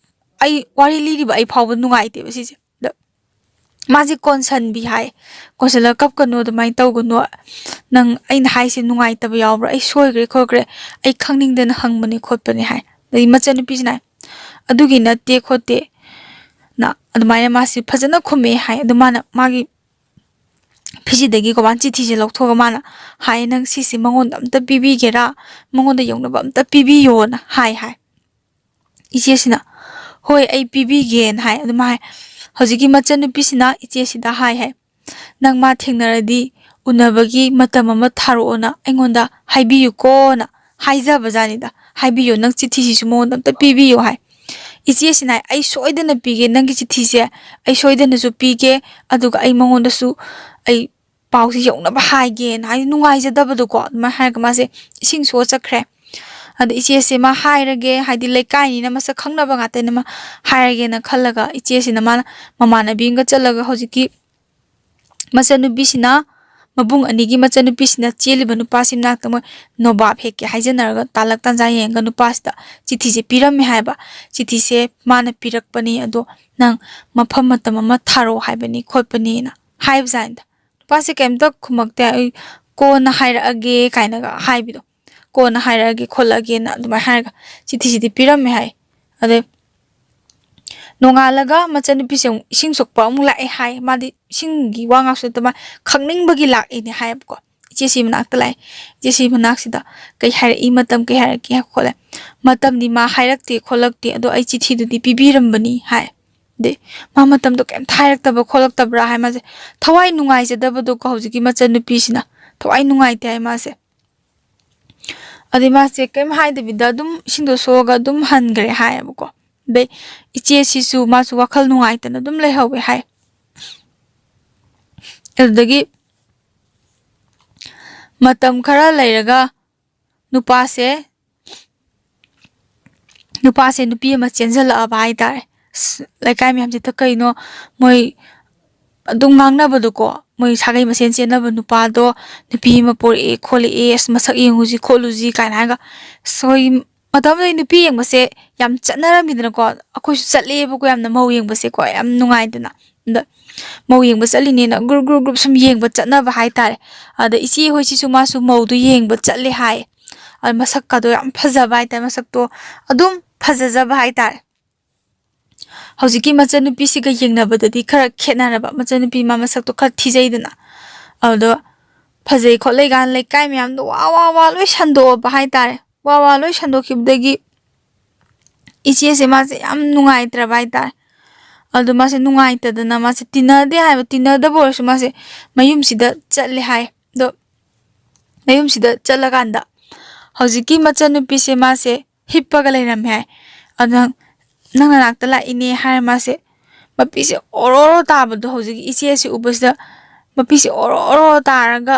ꯑꯩ ꯋꯥꯔꯤ ꯂꯤꯔꯤꯕ ꯑꯩ ꯐꯥꯎꯕ ꯅꯨꯡꯉꯥꯏꯇꯦꯕ ꯁꯤꯁꯦ꯫ ꯑꯗ ꯃꯥꯁꯦ ꯀꯣꯟꯁꯟꯕꯤ ꯍꯥꯏ, ꯀꯣꯟꯁꯜꯂꯒ "ꯀꯞꯀꯅꯨ, ꯑꯗꯨꯃꯥꯏꯅ ꯇꯧꯒꯅꯨ, ꯅꯪ, ꯑꯩꯅ ꯍꯥꯏꯁꯦ ꯅꯨꯡꯉꯥꯏꯇꯕ ꯌꯥꯎꯕ꯭ꯔꯥ? ꯑꯩ ꯁꯣꯏꯈ꯭ꯔꯦ ꯈꯣꯠꯈ꯭ꯔꯦ, ꯑꯩ ꯈꯪꯅꯤꯡꯗꯅ ꯍꯪꯕꯅꯦ" ꯈꯣꯠꯄꯅꯦ ꯍꯥꯏ꯫ ꯑꯗꯩ ꯃꯆꯟꯅꯨꯄꯤꯁꯤꯅ ꯍꯥꯏ, "ꯑꯗꯨꯒꯤ ꯅꯠꯇꯦ ꯈꯣꯠꯇꯦ" ꯅ ꯑꯗꯨꯃꯥꯏꯅ ꯃꯥꯁꯤ ꯐꯖꯅ ꯈꯨꯝꯃꯛꯑꯦ ꯍꯥꯏ꯫ ꯑꯗꯨ ꯃꯥꯅ ꯃꯥꯒꯤ ꯐꯤꯖꯤꯗꯒꯤꯀꯣ ꯃꯥꯅ ꯆꯤꯊꯤꯁꯦ ꯂꯧꯊꯣꯛꯑꯒ ꯃꯥꯅ ꯍꯥꯏ, "ꯅꯪ ꯁꯤꯁꯦ ꯃꯉꯣꯟꯗ ꯑꯝꯇ ꯄꯤꯕꯤꯒꯦꯔꯥ? ꯃꯉꯣꯟꯗ ꯌꯧꯅꯕ ꯑꯝꯇ ꯄꯤꯕꯤꯌꯣꯅ" ꯍꯥꯏ ꯍꯥꯏ꯫ ꯏꯆꯦꯁꯤꯅ, "ꯍꯣꯏ, ꯑꯩ ꯄꯤꯕꯤꯒꯦꯅ" ꯍꯥꯏ꯫ ꯑꯗꯨꯝ ꯍꯥꯏ꯫ ꯍꯧꯖꯤꯛꯀꯤ ꯃꯆꯟꯅꯨꯄꯤꯁꯤꯅ ꯏꯆꯦꯁꯤꯗ ꯍꯥꯏ ꯍꯥꯏ, "ꯅꯪ ꯃꯥ ꯊꯦꯡꯅꯔꯗꯤ ꯎꯅꯕꯒꯤ ꯃꯇꯝ ꯑꯃ ꯊꯥꯔꯛꯑꯣꯅ ꯑꯩꯉꯣꯟꯗ ꯍꯥꯏꯕꯤꯌꯨꯀꯣꯅ" ꯍꯥꯏꯖꯕꯖꯥꯠꯅꯤꯗ꯫ "ꯍꯥꯏꯕꯤꯌꯨ, ꯅꯪ ꯆꯤꯊꯤꯁꯤꯁꯨ ꯃꯉꯣꯟꯗ ꯑꯝꯇ ꯄꯤꯕꯤꯌꯨ" ꯍꯥꯏ꯫ ꯏꯆꯦꯁꯤꯅ ꯍꯥꯏ, "ꯑꯩ ꯁꯣꯏꯗꯅ ꯄꯤꯒꯦ ꯅꯪꯒꯤ ꯆꯤꯊꯤꯁꯦ, ꯑꯩ ꯁꯣꯏꯗꯅꯁꯨ ꯄꯤꯒꯦ, ꯑꯗꯨꯒ ꯑꯩ ꯃꯉꯣꯟꯗꯁꯨ ꯑꯩ ꯄꯥꯎꯁꯤ ꯌꯧꯅꯕ ꯍꯥꯏꯒꯦꯅ" ꯍꯥꯏꯗꯤ ꯅꯨꯡꯉꯥꯏꯖꯗꯕꯗꯣꯀꯣ, ꯑꯗꯨꯃꯥꯏꯅ ꯍꯥꯏꯔꯒ ꯃꯥꯁꯦ ꯏꯁꯤꯡ ꯁꯣꯛꯑ ꯆꯠꯈ꯭ꯔꯦ꯫ ꯑꯗ ꯏꯆꯦꯁꯦ ꯃꯥ ꯍꯥꯏꯔꯒꯦ, ꯍꯥꯏꯗꯤ ꯂꯩꯀꯥꯏꯅꯤꯅ ꯃꯁꯛ ꯈꯪꯅꯕ ꯉꯥꯛꯇꯅꯤꯅ ꯃꯥ ꯍꯥꯏꯔꯒꯦꯅ ꯈꯜꯂꯒ ꯏꯆꯦꯁꯤꯅ ꯃꯥꯅ ꯃꯃꯥꯟꯅꯕꯤ ꯑꯃꯒ ꯆꯠꯂꯒ ꯍꯧꯖꯤꯛꯀꯤ ꯃꯆꯟꯅꯨꯄꯤꯁꯤꯅ, ꯃꯕꯨꯡ ꯑꯅꯤꯒꯤ ꯃꯆꯟꯅꯨꯄꯤꯁꯤꯅ ꯆꯦꯜꯂꯤꯕ ꯅꯨꯄꯥꯁꯤ ꯃꯅꯥꯛꯇ ꯃꯣꯏ ꯅꯣꯕꯥꯞ ꯍꯦꯛꯀꯦ ꯍꯥꯏꯖꯅꯔꯒ ꯇꯥꯂꯛ ꯇꯥꯟꯖꯥ ꯌꯦꯡꯉꯒ ꯅꯨꯄꯥꯁꯤꯗ ꯆꯤꯊꯤꯁꯦ ꯄꯤꯔꯝꯃꯦ ꯍꯥꯏꯕ꯫ "ꯆꯤꯊꯤꯁꯦ ꯃꯥꯅ ꯄꯤꯔꯛꯄꯅꯤ, ꯑꯗꯣ ꯅꯪ ꯃꯐꯝ ꯃꯇꯝ ꯑꯃ ꯊꯥꯔꯛꯑꯣ ꯍꯥꯏꯕꯅꯤ ꯈꯣꯠꯄꯅꯤꯅ" ꯍꯥꯏꯕꯖꯥꯠꯅꯤꯗ꯫ ꯅꯨꯄꯥꯁꯦ ꯀꯩꯝꯇ ꯈꯨꯝꯃꯛꯇꯦ꯫ "ꯑꯩ ꯀꯣꯟꯅ ꯍꯥꯏꯔꯛꯑꯒꯦ" ꯀꯥꯏꯅꯒ ꯍꯥꯏꯕꯤꯗꯣ꯫ ꯀꯣꯟꯅ ꯍꯥꯏꯔꯛꯑꯒꯦ ꯈꯣꯠꯂꯛꯑꯒꯦꯅ ꯑꯗꯨꯃꯥꯏꯅ ꯍꯥꯏꯔꯒ ꯆꯤꯊꯤꯁꯤꯗꯤ ꯄꯤꯔꯝꯃꯦ ꯍꯥꯏ꯫ ꯑꯗꯩ ꯅꯣꯡꯉꯥꯜꯂꯒ ꯃꯆꯟꯅꯨꯄꯤꯁꯦ ꯑꯃꯨꯛ ꯏꯁꯤꯡ ꯁꯣꯛꯄ ꯑꯃꯨꯛ ꯂꯥꯛꯑꯦ ꯍꯥꯏ꯫ ꯃꯥꯗꯤ ꯏꯁꯤꯡꯒꯤ ꯋꯥ ꯉꯥꯛꯁꯨ ꯅꯠꯇꯕ ꯈꯪꯅꯤꯡꯕꯒꯤ ꯂꯥꯛꯏꯅꯦ ꯍꯥꯏꯌꯦꯕꯀꯣ꯫ ꯏꯆꯦꯁꯤ ꯃꯅꯥꯛꯇ ꯂꯥꯛꯑꯦ꯫ ꯏꯆꯦꯁꯤ ꯃꯅꯥꯛꯁꯤꯗ ꯀꯩ ꯍꯥꯏꯔꯛꯏ, ꯃꯇꯝ ꯀꯩ ꯍꯥꯏꯔꯛꯀꯦ ꯈꯣꯠꯂꯦ꯫ ꯃꯇꯝꯗꯤ ꯃꯥ ꯍꯥꯏꯔꯛꯇꯦ ꯈꯣꯠꯂꯛꯇꯦ, ꯑꯗꯣ ꯑꯩ ꯆꯤꯊꯤꯗꯨꯗꯤ ꯄꯤꯕꯤꯔꯝꯕꯅꯤ ꯍꯥꯏ꯫ ꯑꯗꯩ ꯃꯥ ꯃꯇꯝꯗꯣ ꯀꯩꯝꯇ ꯍꯥꯏꯔꯛꯇꯕ ꯈꯣꯠꯂꯛꯇꯕ꯭ꯔꯥ ꯍꯥꯏ꯫ ꯃꯥꯁꯦ ꯊꯋꯥꯏ ꯅꯨꯡꯉꯥꯏꯖꯗꯕꯗꯣꯀꯣ, ꯍꯧꯖꯤꯛꯀꯤ ꯃꯆꯟꯅꯨꯄꯤꯁꯤꯅ ꯊꯋꯥꯏ ꯅꯨꯡꯉꯥꯏꯇꯦ ꯍꯥꯏ ꯃꯥꯁꯦ꯫ ꯑꯗꯩ ꯃꯥꯁꯦ ꯀꯩꯝ ꯍꯥꯏꯗꯕꯤꯗ ꯑꯗꯨꯝ ꯏꯁꯤꯡꯗꯣ ꯁꯣꯛꯑꯒ ꯑꯗꯨꯝ ꯍꯟꯈ꯭ꯔꯦ ꯍꯥꯏꯌꯦꯕꯀꯣ꯫ ꯑꯗꯩ ꯏꯆꯦꯁꯤꯁꯨ ꯃꯥꯁꯨ ꯋꯥꯈꯜ ꯅꯨꯡꯉꯥꯏꯇꯅ ꯑꯗꯨꯝ ꯂꯩꯍꯧꯋꯦ ꯍꯥꯏ꯫ ꯑꯗꯨꯗꯒꯤ ꯃꯇꯝ ꯈꯔ ꯂꯩꯔꯒ ꯅꯨꯄꯥꯁꯦ ꯅꯨꯄꯥꯁꯦ ꯅꯨꯄꯤ ꯑꯃ ꯆꯦꯟꯁꯤꯜꯂꯛꯑꯕ ꯍꯥꯏꯇꯥꯔꯦ꯫ ꯑꯁ, ꯂꯩꯀꯥꯏ ꯃꯌꯥꯝꯁꯦ ꯀꯩꯅꯣ, ꯃꯣꯏ ꯑꯗꯨꯝ ꯉꯥꯡꯅꯕꯗꯣꯀꯣ, ꯃꯣꯏ ꯁꯥꯒꯩ ꯃꯁꯦꯟ ꯆꯦꯟꯅꯕ ꯅꯨꯄꯥꯗꯣ ꯅꯨꯄꯤ ꯑꯃ ꯄꯣꯔꯛꯑꯦ ꯈꯣꯠꯂꯛꯑꯦ, ꯑꯁ, ꯃꯁꯛ ꯌꯦꯡꯉꯨꯁꯤ ꯈꯣꯠꯂꯨꯁꯤ ꯀꯥꯏꯅ ꯍꯥꯏꯔꯒ, ꯑꯁ, ꯑꯩꯈꯣꯏꯒꯤ ꯃꯇꯝꯗꯨꯗꯗꯤ ꯅꯨꯄꯤ ꯌꯦꯡꯕꯁꯦ ꯌꯥꯝ ꯆꯠꯅꯔꯝꯃꯤꯗꯅꯀꯣ꯫ ꯑꯩꯈꯣꯏꯁꯨ ꯆꯠꯂꯦꯕꯀꯣ, ꯌꯥꯝꯅ ꯃꯧ ꯌꯦꯡꯕꯁꯦꯀꯣ, ꯌꯥꯝ ꯅꯨꯡꯉꯥꯏꯗꯅ꯫ ꯑꯗ ꯃꯧ ꯌꯦꯡꯕ ꯆꯠꯂꯤꯅꯦꯅ ꯒ꯭ꯔꯨꯞ ꯒ꯭ꯔꯨꯞ ꯒ꯭ꯔꯨꯞ ꯁꯨꯝ ꯌꯦꯡꯕ ꯆꯠꯅꯕ ꯍꯥꯏꯇꯥꯔꯦ꯫ ꯑꯗ ꯏꯆꯦ ꯍꯣꯏꯁꯤꯁꯨ ꯃꯥꯁꯨ ꯃꯧꯗꯣ ꯌꯦꯡꯕ ꯆꯠꯂꯦ ꯍꯥꯏ꯫ ꯑꯗ ꯃꯁꯛꯀꯗꯣ ꯌꯥꯝ ꯐꯖꯕ ꯍꯥꯏꯇꯥꯔꯦ, ꯃꯁꯛꯇꯣ ꯑꯗꯨꯝ ꯐꯖꯖꯕ ꯍꯥꯏꯇꯥꯔꯦ꯫ ꯍꯧꯖꯤꯛꯀꯤ ꯃꯆꯟꯅꯨꯄꯤꯁꯤꯒ ꯌꯦꯡꯅꯕꯗꯗꯤ ꯈꯔ ꯈꯦꯠꯅꯔꯕ, ꯃꯆꯟꯅꯨꯄꯤ ꯃꯥ ꯃꯁꯛꯇꯣ ꯈꯔ ꯊꯤꯖꯩꯗꯅ꯫ ꯑꯗꯣ ꯐꯖꯩ ꯈꯣꯠꯂꯩ ꯀꯥꯏꯅ ꯂꯩꯀꯥꯏ ꯃꯌꯥꯝꯗꯣ ꯋꯥ ꯋꯥ ꯋꯥ ꯂꯣꯏ ꯁꯟꯗꯣꯛꯑꯕ ꯍꯥꯏꯇꯥꯔꯦ꯫ ꯋꯥ ꯋꯥ ꯂꯣꯏ ꯁꯟꯗꯣꯛꯈꯤꯕꯗꯒꯤ ꯏꯆꯦꯁꯦ ꯃꯥꯁꯦ ꯌꯥꯝ ꯅꯨꯡꯉꯥꯏꯇ꯭ꯔꯕ ꯍꯥꯏꯇꯥꯔꯦ꯫ ꯑꯗꯣ ꯃꯥꯁꯦ ꯅꯨꯡꯉꯥꯏꯇꯗꯅ ꯃꯥꯁꯦ ꯇꯤꯟꯅꯗꯦ ꯍꯥꯏꯕ, ꯇꯤꯟꯅꯗꯕ ꯑꯣꯏꯔꯁꯨ ꯃꯥꯁꯦ ꯃꯌꯨꯝꯁꯤꯗ ꯆꯠꯂꯦ ꯍꯥꯏ꯫ ꯑꯗꯣ ꯃꯌꯨꯝꯁꯤꯗ ꯆꯠꯂꯀꯥꯟꯗ ꯍꯧꯖꯤꯛꯀꯤ ꯃꯆꯟꯅꯨꯄꯤꯁꯦ ꯃꯥꯁꯦ ꯍꯤꯞꯄꯒ ꯂꯩꯔꯝꯃꯦ ꯍꯥꯏ꯫ ꯑꯗꯨꯅ "ꯅꯪ ꯅꯅꯥꯛꯇ ꯂꯥꯛꯏꯅꯦ" ꯍꯥꯏꯔ ꯃꯥꯁꯦ ꯃꯄꯤꯁꯦ ꯑꯣꯔꯣ ꯑꯣꯔꯣ ꯇꯥꯕꯗꯣ ꯍꯧꯖꯤꯛꯀꯤ ꯏꯆꯦꯁꯦ ꯎꯕꯁꯤꯗ ꯃꯄꯤꯁꯦ ꯑꯣꯔꯣ ꯑꯣꯔꯣ ꯇꯥꯔꯒ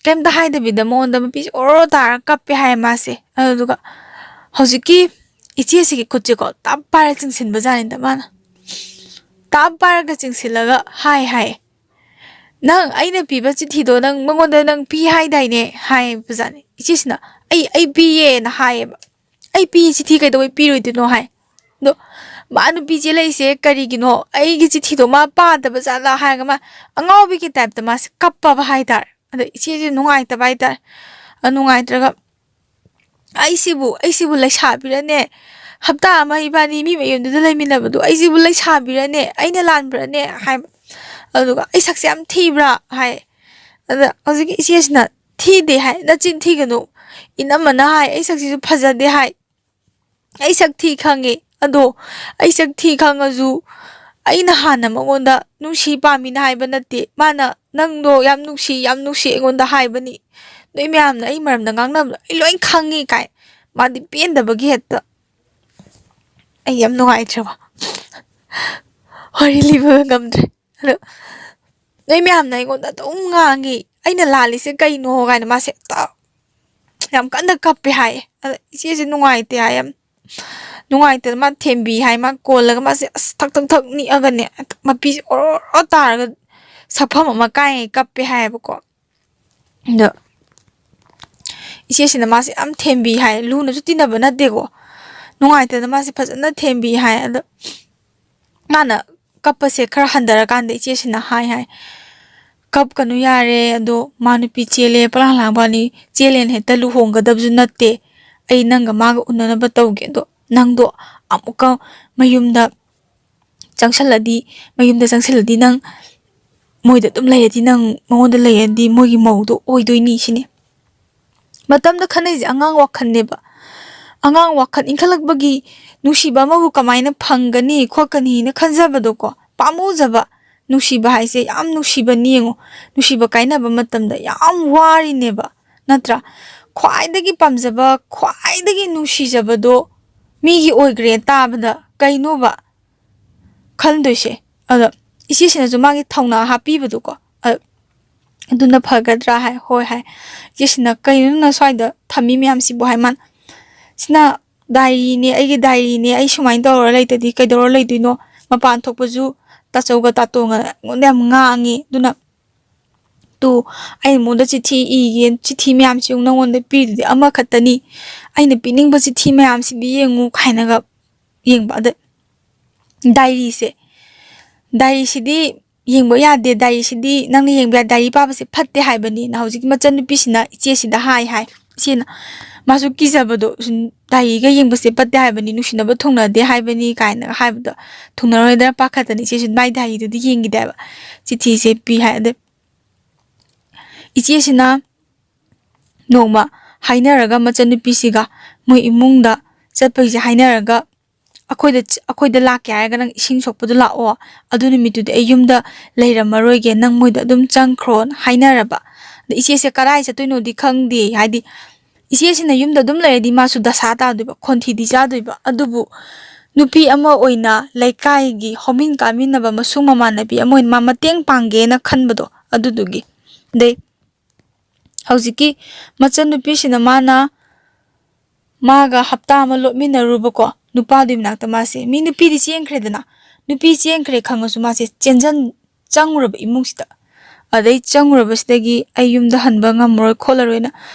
ꯀꯩꯝꯇ ꯍꯥꯏꯗꯕꯤꯗ ꯃꯉꯣꯟꯗ ꯃꯄꯤꯁꯦ ꯑꯣꯔꯣ ꯑꯣꯔꯣ ꯇꯥꯔꯒ ꯀꯞꯄꯦ ꯍꯥꯏ ꯃꯥꯁꯦ꯫ ꯑꯗꯨꯗꯨꯒ ꯍꯧꯖꯤꯛꯀꯤ ꯏꯆꯦꯁꯤꯒꯤ ꯈꯨꯠꯁꯦꯀꯣ ꯇꯞ ꯄꯥꯏꯔ ꯆꯤꯡꯁꯤꯟꯕꯖꯥꯠꯅꯤꯗ ꯃꯥꯅ꯫ ꯇꯞ ꯄꯥꯏꯔꯒ ꯆꯤꯡꯁꯤꯜꯂꯒ ꯍꯥꯏ ꯍꯥꯏ, "ꯅꯪ ꯑꯩꯅ ꯄꯤꯕ ꯆꯤꯊꯤꯗꯣ ꯅꯪ ꯃꯉꯣꯟꯗ ꯅꯪ ꯄꯤ ꯍꯥꯏꯗꯥꯏꯅꯦ?" ꯍꯥꯏꯕꯖꯥꯠꯅꯤ꯫ ꯏꯆꯦꯁꯤꯅ "ꯑꯩ, ꯑꯩ ꯄꯤꯌꯦꯅ" ꯍꯥꯏꯌꯦꯕ꯫ "ꯑꯩ ꯄꯤꯌꯦ, ꯆꯤꯊꯤ ꯀꯩꯗꯧꯕꯩ ꯄꯤꯔꯣꯏꯗꯣꯏꯅꯣ?" ꯍꯥꯏ꯫ ꯑꯗꯣ ꯃꯥ ꯅꯨꯄꯤ ꯆꯦꯜꯂꯛꯏꯁꯦ ꯀꯔꯤꯒꯤꯅꯣ? ꯑꯩꯒꯤ ꯆꯤꯊꯤꯗꯣ ꯃꯥ ꯄꯥꯗꯕ ꯖꯥꯠꯂꯥ ꯍꯥꯏꯔꯒ ꯃꯥ ꯑꯉꯥꯎꯕꯤꯒꯤ ꯇꯥꯏꯞꯇ ꯃꯥꯁꯦ ꯀꯞꯄꯕ ꯍꯥꯏꯇꯥꯔꯦ꯫ ꯑꯗ ꯏꯆꯦꯁꯦ ꯅꯨꯡꯉꯥꯏꯇꯕ ꯍꯥꯏꯇꯥꯔꯦ꯫ ꯑ, ꯅꯨꯡꯉꯥꯏꯇ꯭ꯔꯒ "ꯑꯩꯁꯤꯕꯨ, ꯑꯩꯁꯤꯕꯨ ꯂꯩꯁꯥꯕꯤꯔꯅꯦ? ꯍꯞꯇꯥ ꯑꯃ ꯏꯕꯥꯅꯤ ꯃꯤ ꯃꯌꯨꯝꯗꯨꯗ ꯂꯩꯃꯤꯟꯅꯕꯗꯣ, ꯑꯩꯁꯤꯕꯨ ꯂꯩꯁꯥꯕꯤꯔꯅꯦ? ꯑꯩꯅ ꯂꯥꯟꯕ꯭ꯔꯅꯦ?" ꯍꯥꯏꯕ꯫ ꯑꯗꯨꯒ "ꯑꯩ ꯁꯛꯁꯦ ꯌꯥꯝ ꯊꯤꯕ꯭ꯔꯥ?" ꯍꯥꯏ꯫ ꯑꯗ ꯍꯧꯖꯤꯛꯀꯤ ꯏꯆꯦꯁꯤꯅ "ꯊꯤꯗꯦ" ꯍꯥꯏ꯫ "ꯅꯆꯤꯟ ꯊꯤꯒꯅꯨ꯫ ꯏꯅꯝꯃꯅ ꯍꯥꯏ ꯑꯩ ꯁꯛꯁꯤꯁꯨ ꯐꯖꯗꯦ ꯍꯥꯏ꯫ ꯑꯩ ꯁꯛ ꯊꯤ ꯈꯪꯉꯦ꯫ ꯑꯗꯣ ꯑꯩ ꯁꯛ ꯊꯤ ꯈꯪꯉꯁꯨ ꯑꯩꯅ ꯍꯥꯟꯅ ꯃꯉꯣꯟꯗ ꯅꯨꯡꯁꯤ ꯄꯥꯝꯃꯤꯅ ꯍꯥꯏꯕ ꯅꯠꯇꯦ꯫ ꯃꯥꯅ ꯅꯪꯗꯣ ꯌꯥꯝ ꯅꯨꯡꯁꯤ, ꯌꯥꯝ ꯅꯨꯡꯁꯤ ꯑꯩꯉꯣꯟꯗ ꯍꯥꯏꯕꯅꯤ꯫ ꯅꯣꯏ ꯃꯌꯥꯝꯅ ꯑꯩ ꯃꯔꯝꯗ ꯉꯥꯡꯅꯕꯗꯣ ꯑꯩ ꯂꯣꯏ ꯈꯪꯉꯤ" ꯀꯥꯏ꯫ ꯃꯥꯗꯤ ꯄꯦꯟꯗꯕꯒꯤ ꯍꯦꯛꯇ꯫ ꯑꯩ ꯌꯥꯝ ꯅꯨꯡꯉꯥꯏꯇ꯭ꯔꯕ꯫ ꯋꯥꯔꯤ ꯂꯤꯕꯒ ꯉꯝꯗ꯭ꯔꯦ꯫ ꯑꯗꯣ ꯅꯣꯏ ꯃꯌꯥꯝꯅ ꯑꯩꯉꯣꯟꯗ ꯑꯗꯨꯝ ꯉꯥꯡꯉꯤ, "ꯑꯩꯅ ꯂꯥꯜꯂꯤꯁꯦ ꯀꯩꯅꯣ?" ꯀꯥꯏꯅ ꯃꯥꯁꯦ ꯍꯦꯛꯇ ꯌꯥꯝ ꯀꯟꯅ ꯀꯞꯄꯦ ꯍꯥꯏꯌꯦ꯫ ꯑꯗ ꯏꯆꯦꯁꯦ ꯅꯨꯡꯉꯥꯏꯇꯦ ꯍꯥꯏ, ꯌꯥꯝ ꯅꯨꯡꯉꯥꯏꯇꯗꯅ ꯃꯥ ꯊꯦꯝꯕꯤ ꯍꯥꯏ꯫ ꯃꯥ ꯀꯣꯜꯂꯒ ꯃꯥꯁꯦ ꯑꯁ ꯊꯛ ꯊꯛ ꯊꯛ ꯅꯤꯛꯑꯒꯅꯦ, ꯃꯄꯤꯁꯦ ꯑꯣꯔꯣ ꯑꯣꯔꯣ ꯇꯥꯔꯒ ꯁꯛꯐꯝ ꯑꯃ ꯀꯥꯏꯉꯩ ꯀꯞꯄꯦ ꯍꯥꯏꯌꯦꯕꯀꯣ꯫ ꯑꯗꯣ ꯏꯆꯦꯁꯤꯅ ꯃꯥꯁꯦ ꯌꯥꯝ ꯊꯦꯝꯕꯤ ꯍꯥꯏ, ꯂꯨꯅꯁꯨ ꯇꯤꯟꯅꯕ ꯅꯠꯇꯦꯀꯣ, ꯅꯨꯡꯉꯥꯏꯇꯗꯅ ꯃꯥꯁꯦ ꯐꯖꯅ ꯊꯦꯝꯕꯤ ꯍꯥꯏ꯫ ꯑꯗꯣ ꯃꯥꯅ ꯀꯞꯄꯁꯦ ꯈꯔ ꯍꯟꯊꯔꯀꯥꯟꯗ ꯏꯆꯦꯁꯤꯅ ꯍꯥꯏ ꯍꯥꯏ, "ꯀꯞꯀꯅꯨ ꯌꯥꯔꯦ, ꯑꯗꯣ ꯃꯥ ꯅꯨꯄꯤ ꯆꯦꯜꯂꯦ, ꯄꯂꯥꯡ ꯂꯥꯡꯕꯅꯤ, ꯆꯦꯜꯂꯦꯅ ꯍꯦꯛꯇ ꯂꯨꯍꯣꯡꯒꯗꯕꯁꯨ ꯅꯠꯇꯦ꯫ ꯑꯩ ꯅꯪꯒ ꯃꯥꯒ ꯎꯅꯅꯕ ꯇꯧꯒꯦ, ꯑꯗꯣ ꯅꯪꯗꯣ ꯑꯃꯨꯛꯀ ꯃꯌꯨꯝꯗ ꯆꯪꯁꯜꯂꯗꯤ, ꯃꯌꯨꯝꯗ ꯆꯪꯁꯜꯂꯗꯤ ꯅꯪ ꯃꯣꯏꯗ ꯑꯗꯨꯝ ꯂꯩꯔꯗꯤ, ꯅꯪ ꯃꯉꯣꯟꯗ ꯂꯩꯔꯗꯤ ꯃꯣꯏꯒꯤ ꯃꯧꯗꯣ ꯑꯣꯏꯗꯣꯏꯅꯤ" ꯁꯤꯅꯤ꯫ ꯃꯇꯝꯗ ꯈꯟꯅꯩꯁꯦ ꯑꯉꯥꯡ ꯋꯥꯈꯜꯅꯦꯕ꯫ ꯑꯉꯥꯡ ꯋꯥꯈꯜ ꯏꯟꯈꯠꯂꯛꯄꯒꯤ ꯅꯨꯡꯁꯤꯕ ꯑꯃꯕꯨ ꯀꯃꯥꯏꯅ ꯐꯪꯒꯅꯤ ꯈꯣꯠꯀꯅꯤꯅ ꯈꯟꯖꯕꯗꯣꯀꯣ, ꯄꯥꯝꯃꯨꯖꯕ꯫ ꯅꯨꯡꯁꯤꯕ ꯍꯥꯏꯁꯦ ꯌꯥꯝ ꯅꯨꯡꯁꯤꯕꯅꯤ ꯌꯦꯡꯉꯣ꯫ ꯅꯨꯡꯁꯤꯕ ꯀꯥꯏꯅꯕ ꯃꯇꯝꯗ ꯌꯥꯝ ꯋꯥꯔꯤꯅꯦꯕ, ꯅꯠꯇ꯭ꯔꯥ? ꯈ꯭ꯋꯥꯏꯗꯒꯤ ꯄꯥꯝꯖꯕ, ꯈ꯭ꯋꯥꯏꯗꯒꯤ ꯅꯨꯡꯁꯤꯖꯕꯗꯣ ꯃꯤꯒꯤ ꯑꯣꯏꯈ꯭ꯔꯦ ꯇꯥꯕꯗ ꯀꯩꯅꯣꯕ ꯈꯟꯗꯣꯏꯁꯦ? ꯑꯗꯣ ꯏꯆꯦꯁꯤꯅꯁꯨ ꯃꯥꯒꯤ ꯊꯧꯅꯥ ꯍꯥꯞꯄꯤꯕꯗꯣꯀꯣ, ꯑ-, "ꯑꯗꯨꯅ ꯐꯒꯗ꯭ꯔꯥ?" ꯍꯥꯏ꯫ "ꯍꯣꯏ" ꯍꯥꯏ꯫ ꯏꯆꯦꯁꯤꯅ, "ꯀꯩꯅꯣ ꯅꯪꯅ ꯁ꯭ꯋꯥꯏꯗ ꯊꯝꯃꯤ ꯃꯌꯥꯝꯁꯤꯕꯨ?" ꯍꯥꯏ꯫ ꯃꯥꯅ, "ꯁꯤꯅ ꯗꯥꯏꯔꯤꯅꯦ, ꯑꯩꯒꯤ ꯗꯥꯏꯔꯤꯅꯦ, ꯑꯩ ꯁꯨꯃꯥꯏꯅ ꯇꯧꯔ ꯂꯩꯇꯗꯤ ꯀꯩꯗꯧꯔ ꯂꯩꯗꯣꯏꯅꯣ? ꯃꯄꯥꯟ ꯊꯣꯛꯄꯁꯨ ꯇꯥꯆꯧꯒ ꯇꯥꯇꯣꯡꯒ ꯑꯩꯉꯣꯟꯗ ꯌꯥꯝ ꯉꯥꯡꯉꯤ, ꯑꯗꯨꯅ ꯇꯨ, ꯑꯩꯅ ꯃꯉꯣꯟꯗ ꯆꯤꯊꯤ ꯏꯒꯦ, ꯆꯤꯊꯤ ꯃꯌꯥꯝꯁꯤ ꯌꯦꯡꯉꯨ, ꯅꯉꯣꯟꯗ ꯄꯤꯔꯤꯗꯨꯗꯤ ꯑꯃꯈꯛꯇꯅꯤ, ꯑꯩꯅ ꯄꯤꯅꯤꯡꯕ ꯆꯤꯊꯤ ꯃꯌꯥꯝꯁꯤꯗꯤ ꯌꯦꯡꯉꯨ" ꯀꯥꯏꯅꯒ ꯌꯦꯡꯕ꯫ ꯑꯗ ꯗꯥꯏꯔꯤꯁꯦ, ꯗꯥꯏꯔꯤꯁꯤꯗꯤ ꯌꯦꯡꯕ ꯌꯥꯗꯦ, ꯗꯥꯏꯔꯤꯁꯤꯗꯤ ꯅꯪꯅ ꯌꯦꯡꯕ ꯌꯥꯗꯦ, ꯗꯥꯏꯔꯤ ꯄꯥꯕꯁꯦ ꯐꯠꯇꯦ ꯍꯥꯏꯕꯅꯤꯅ ꯍꯧꯖꯤꯛꯀꯤ ꯃꯆꯟꯅꯨꯄꯤꯁꯤꯅ ꯏꯆꯦꯁꯤꯗ ꯍꯥꯏ ꯍꯥꯏ꯫ ꯏꯆꯦꯅ, ꯃꯥꯁꯨ ꯀꯤꯖꯕꯗꯣ, ꯁꯨꯝ ꯗꯥꯏꯔꯤꯒ ꯌꯦꯡꯕꯁꯦ ꯐꯠꯇꯦ ꯍꯥꯏꯕꯅꯤ, ꯅꯨꯡꯁꯤꯅꯕ ꯊꯨꯡꯅꯗꯦ ꯍꯥꯏꯕꯅꯤ ꯀꯥꯏꯅꯒ ꯍꯥꯏꯕꯗꯣ, ꯊꯨꯡꯅꯔꯣꯏꯗ꯭ꯔꯥ ꯄꯥꯈꯠꯇꯅ ꯏꯆꯦꯁꯨ ꯃꯥꯏ ꯗꯥꯏꯔꯤꯗꯨꯗꯤ ꯌꯦꯡꯈꯤꯗꯦꯕ꯫ ꯆꯤꯊꯤꯁꯦ ꯄꯤ ꯍꯥꯏ꯫ ꯑꯗꯩ ꯏꯆꯦꯁꯤꯅ ꯅꯣꯡꯃ ꯍꯥꯏꯅꯔꯒ, ꯃꯆꯟꯅꯨꯄꯤꯁꯤꯒ ꯃꯣꯏ ꯏꯃꯨꯡꯗ ꯆꯠꯄꯒꯤꯁꯦ ꯍꯥꯏꯅꯔꯒ, "ꯑꯩꯈꯣꯏꯗ ꯆ-, ꯑꯩꯈꯣꯏꯗ ꯂꯥꯛꯀꯦ ꯍꯥꯏꯔꯒ ꯅꯪ ꯏꯁꯤꯡ ꯁꯣꯛꯄꯗꯣ ꯂꯥꯛꯑꯣ, ꯑꯗꯨ ꯅꯨꯃꯤꯠꯇꯨꯗꯤ ꯑꯩ ꯌꯨꯝꯗ ꯂꯩꯔꯝꯃꯔꯣꯏꯒꯦ, ꯅꯪ ꯃꯣꯏꯗ ꯑꯗꯨꯝ ꯆꯪꯈ꯭ꯔꯣꯅ" ꯍꯥꯏꯅꯔꯕ꯫ ꯑꯗ ꯏꯆꯦꯁꯦ ꯀꯗꯥꯏ ꯆꯠꯇꯣꯏꯅꯣꯗꯤ ꯈꯪꯗꯦ, ꯍꯥꯏꯗꯤ ꯏꯆꯦꯁꯤꯅ ꯌꯨꯝꯗ ꯑꯗꯨꯝ ꯂꯩꯔꯗꯤ ꯃꯥꯁꯨ ꯗꯁꯥ ꯇꯥꯗꯣꯏꯕ, ꯈꯣꯟꯊꯤꯗꯤ ꯆꯥꯗꯣꯏꯕ꯫ ꯑꯗꯨꯕꯨ ꯅꯨꯄꯤ ꯑꯃ ꯑꯣꯏꯅ, ꯂꯩꯀꯥꯏꯒꯤ ꯍꯧꯃꯤꯟ ꯀꯥꯃꯤꯟꯅꯕ ꯃꯁꯨꯡ ꯃꯃꯥꯟꯅꯕꯤ ꯑꯃ ꯑꯣꯏꯅ ꯃꯥ ꯃꯇꯦꯡ ꯄꯥꯡꯒꯦꯅ ꯈꯟꯕꯗꯣ, ꯑꯗꯨꯗꯨꯒꯤ꯫ ꯑꯗꯩ ꯍꯧꯖꯤꯛꯀꯤ ꯃꯆꯟꯅꯨꯄꯤꯁꯤꯅ ꯃꯥꯅ, ꯃꯥꯒ ꯍꯞꯇꯥ ꯑꯃ ꯂꯣꯠꯃꯤꯟꯅꯔꯨꯕꯀꯣ, ꯅꯨꯄꯥꯗꯨꯒꯤ ꯃꯅꯥꯛꯇ ꯃꯥꯁꯦ, ꯃꯤ ꯅꯨꯄꯤꯗꯤ ꯆꯦꯟꯈ꯭ꯔꯦꯗꯅ, ꯅꯨꯄꯤ ꯆꯦꯟꯈ꯭ꯔꯦ ꯈꯪꯉꯁꯨ ꯃꯥꯁꯦ ꯆꯦꯟꯖꯟ-, ꯆꯪꯉꯨꯔꯕ ꯏꯃꯨꯡꯁꯤꯗ꯫ ꯑꯗꯩ ꯆꯪꯉꯨꯔꯕꯁꯤꯗꯒꯤ ꯑꯩ ꯌꯨꯝꯗ ꯍꯟꯕ ꯉꯝꯃꯔꯣꯏ ꯈꯣꯠꯂꯔꯣꯏꯅ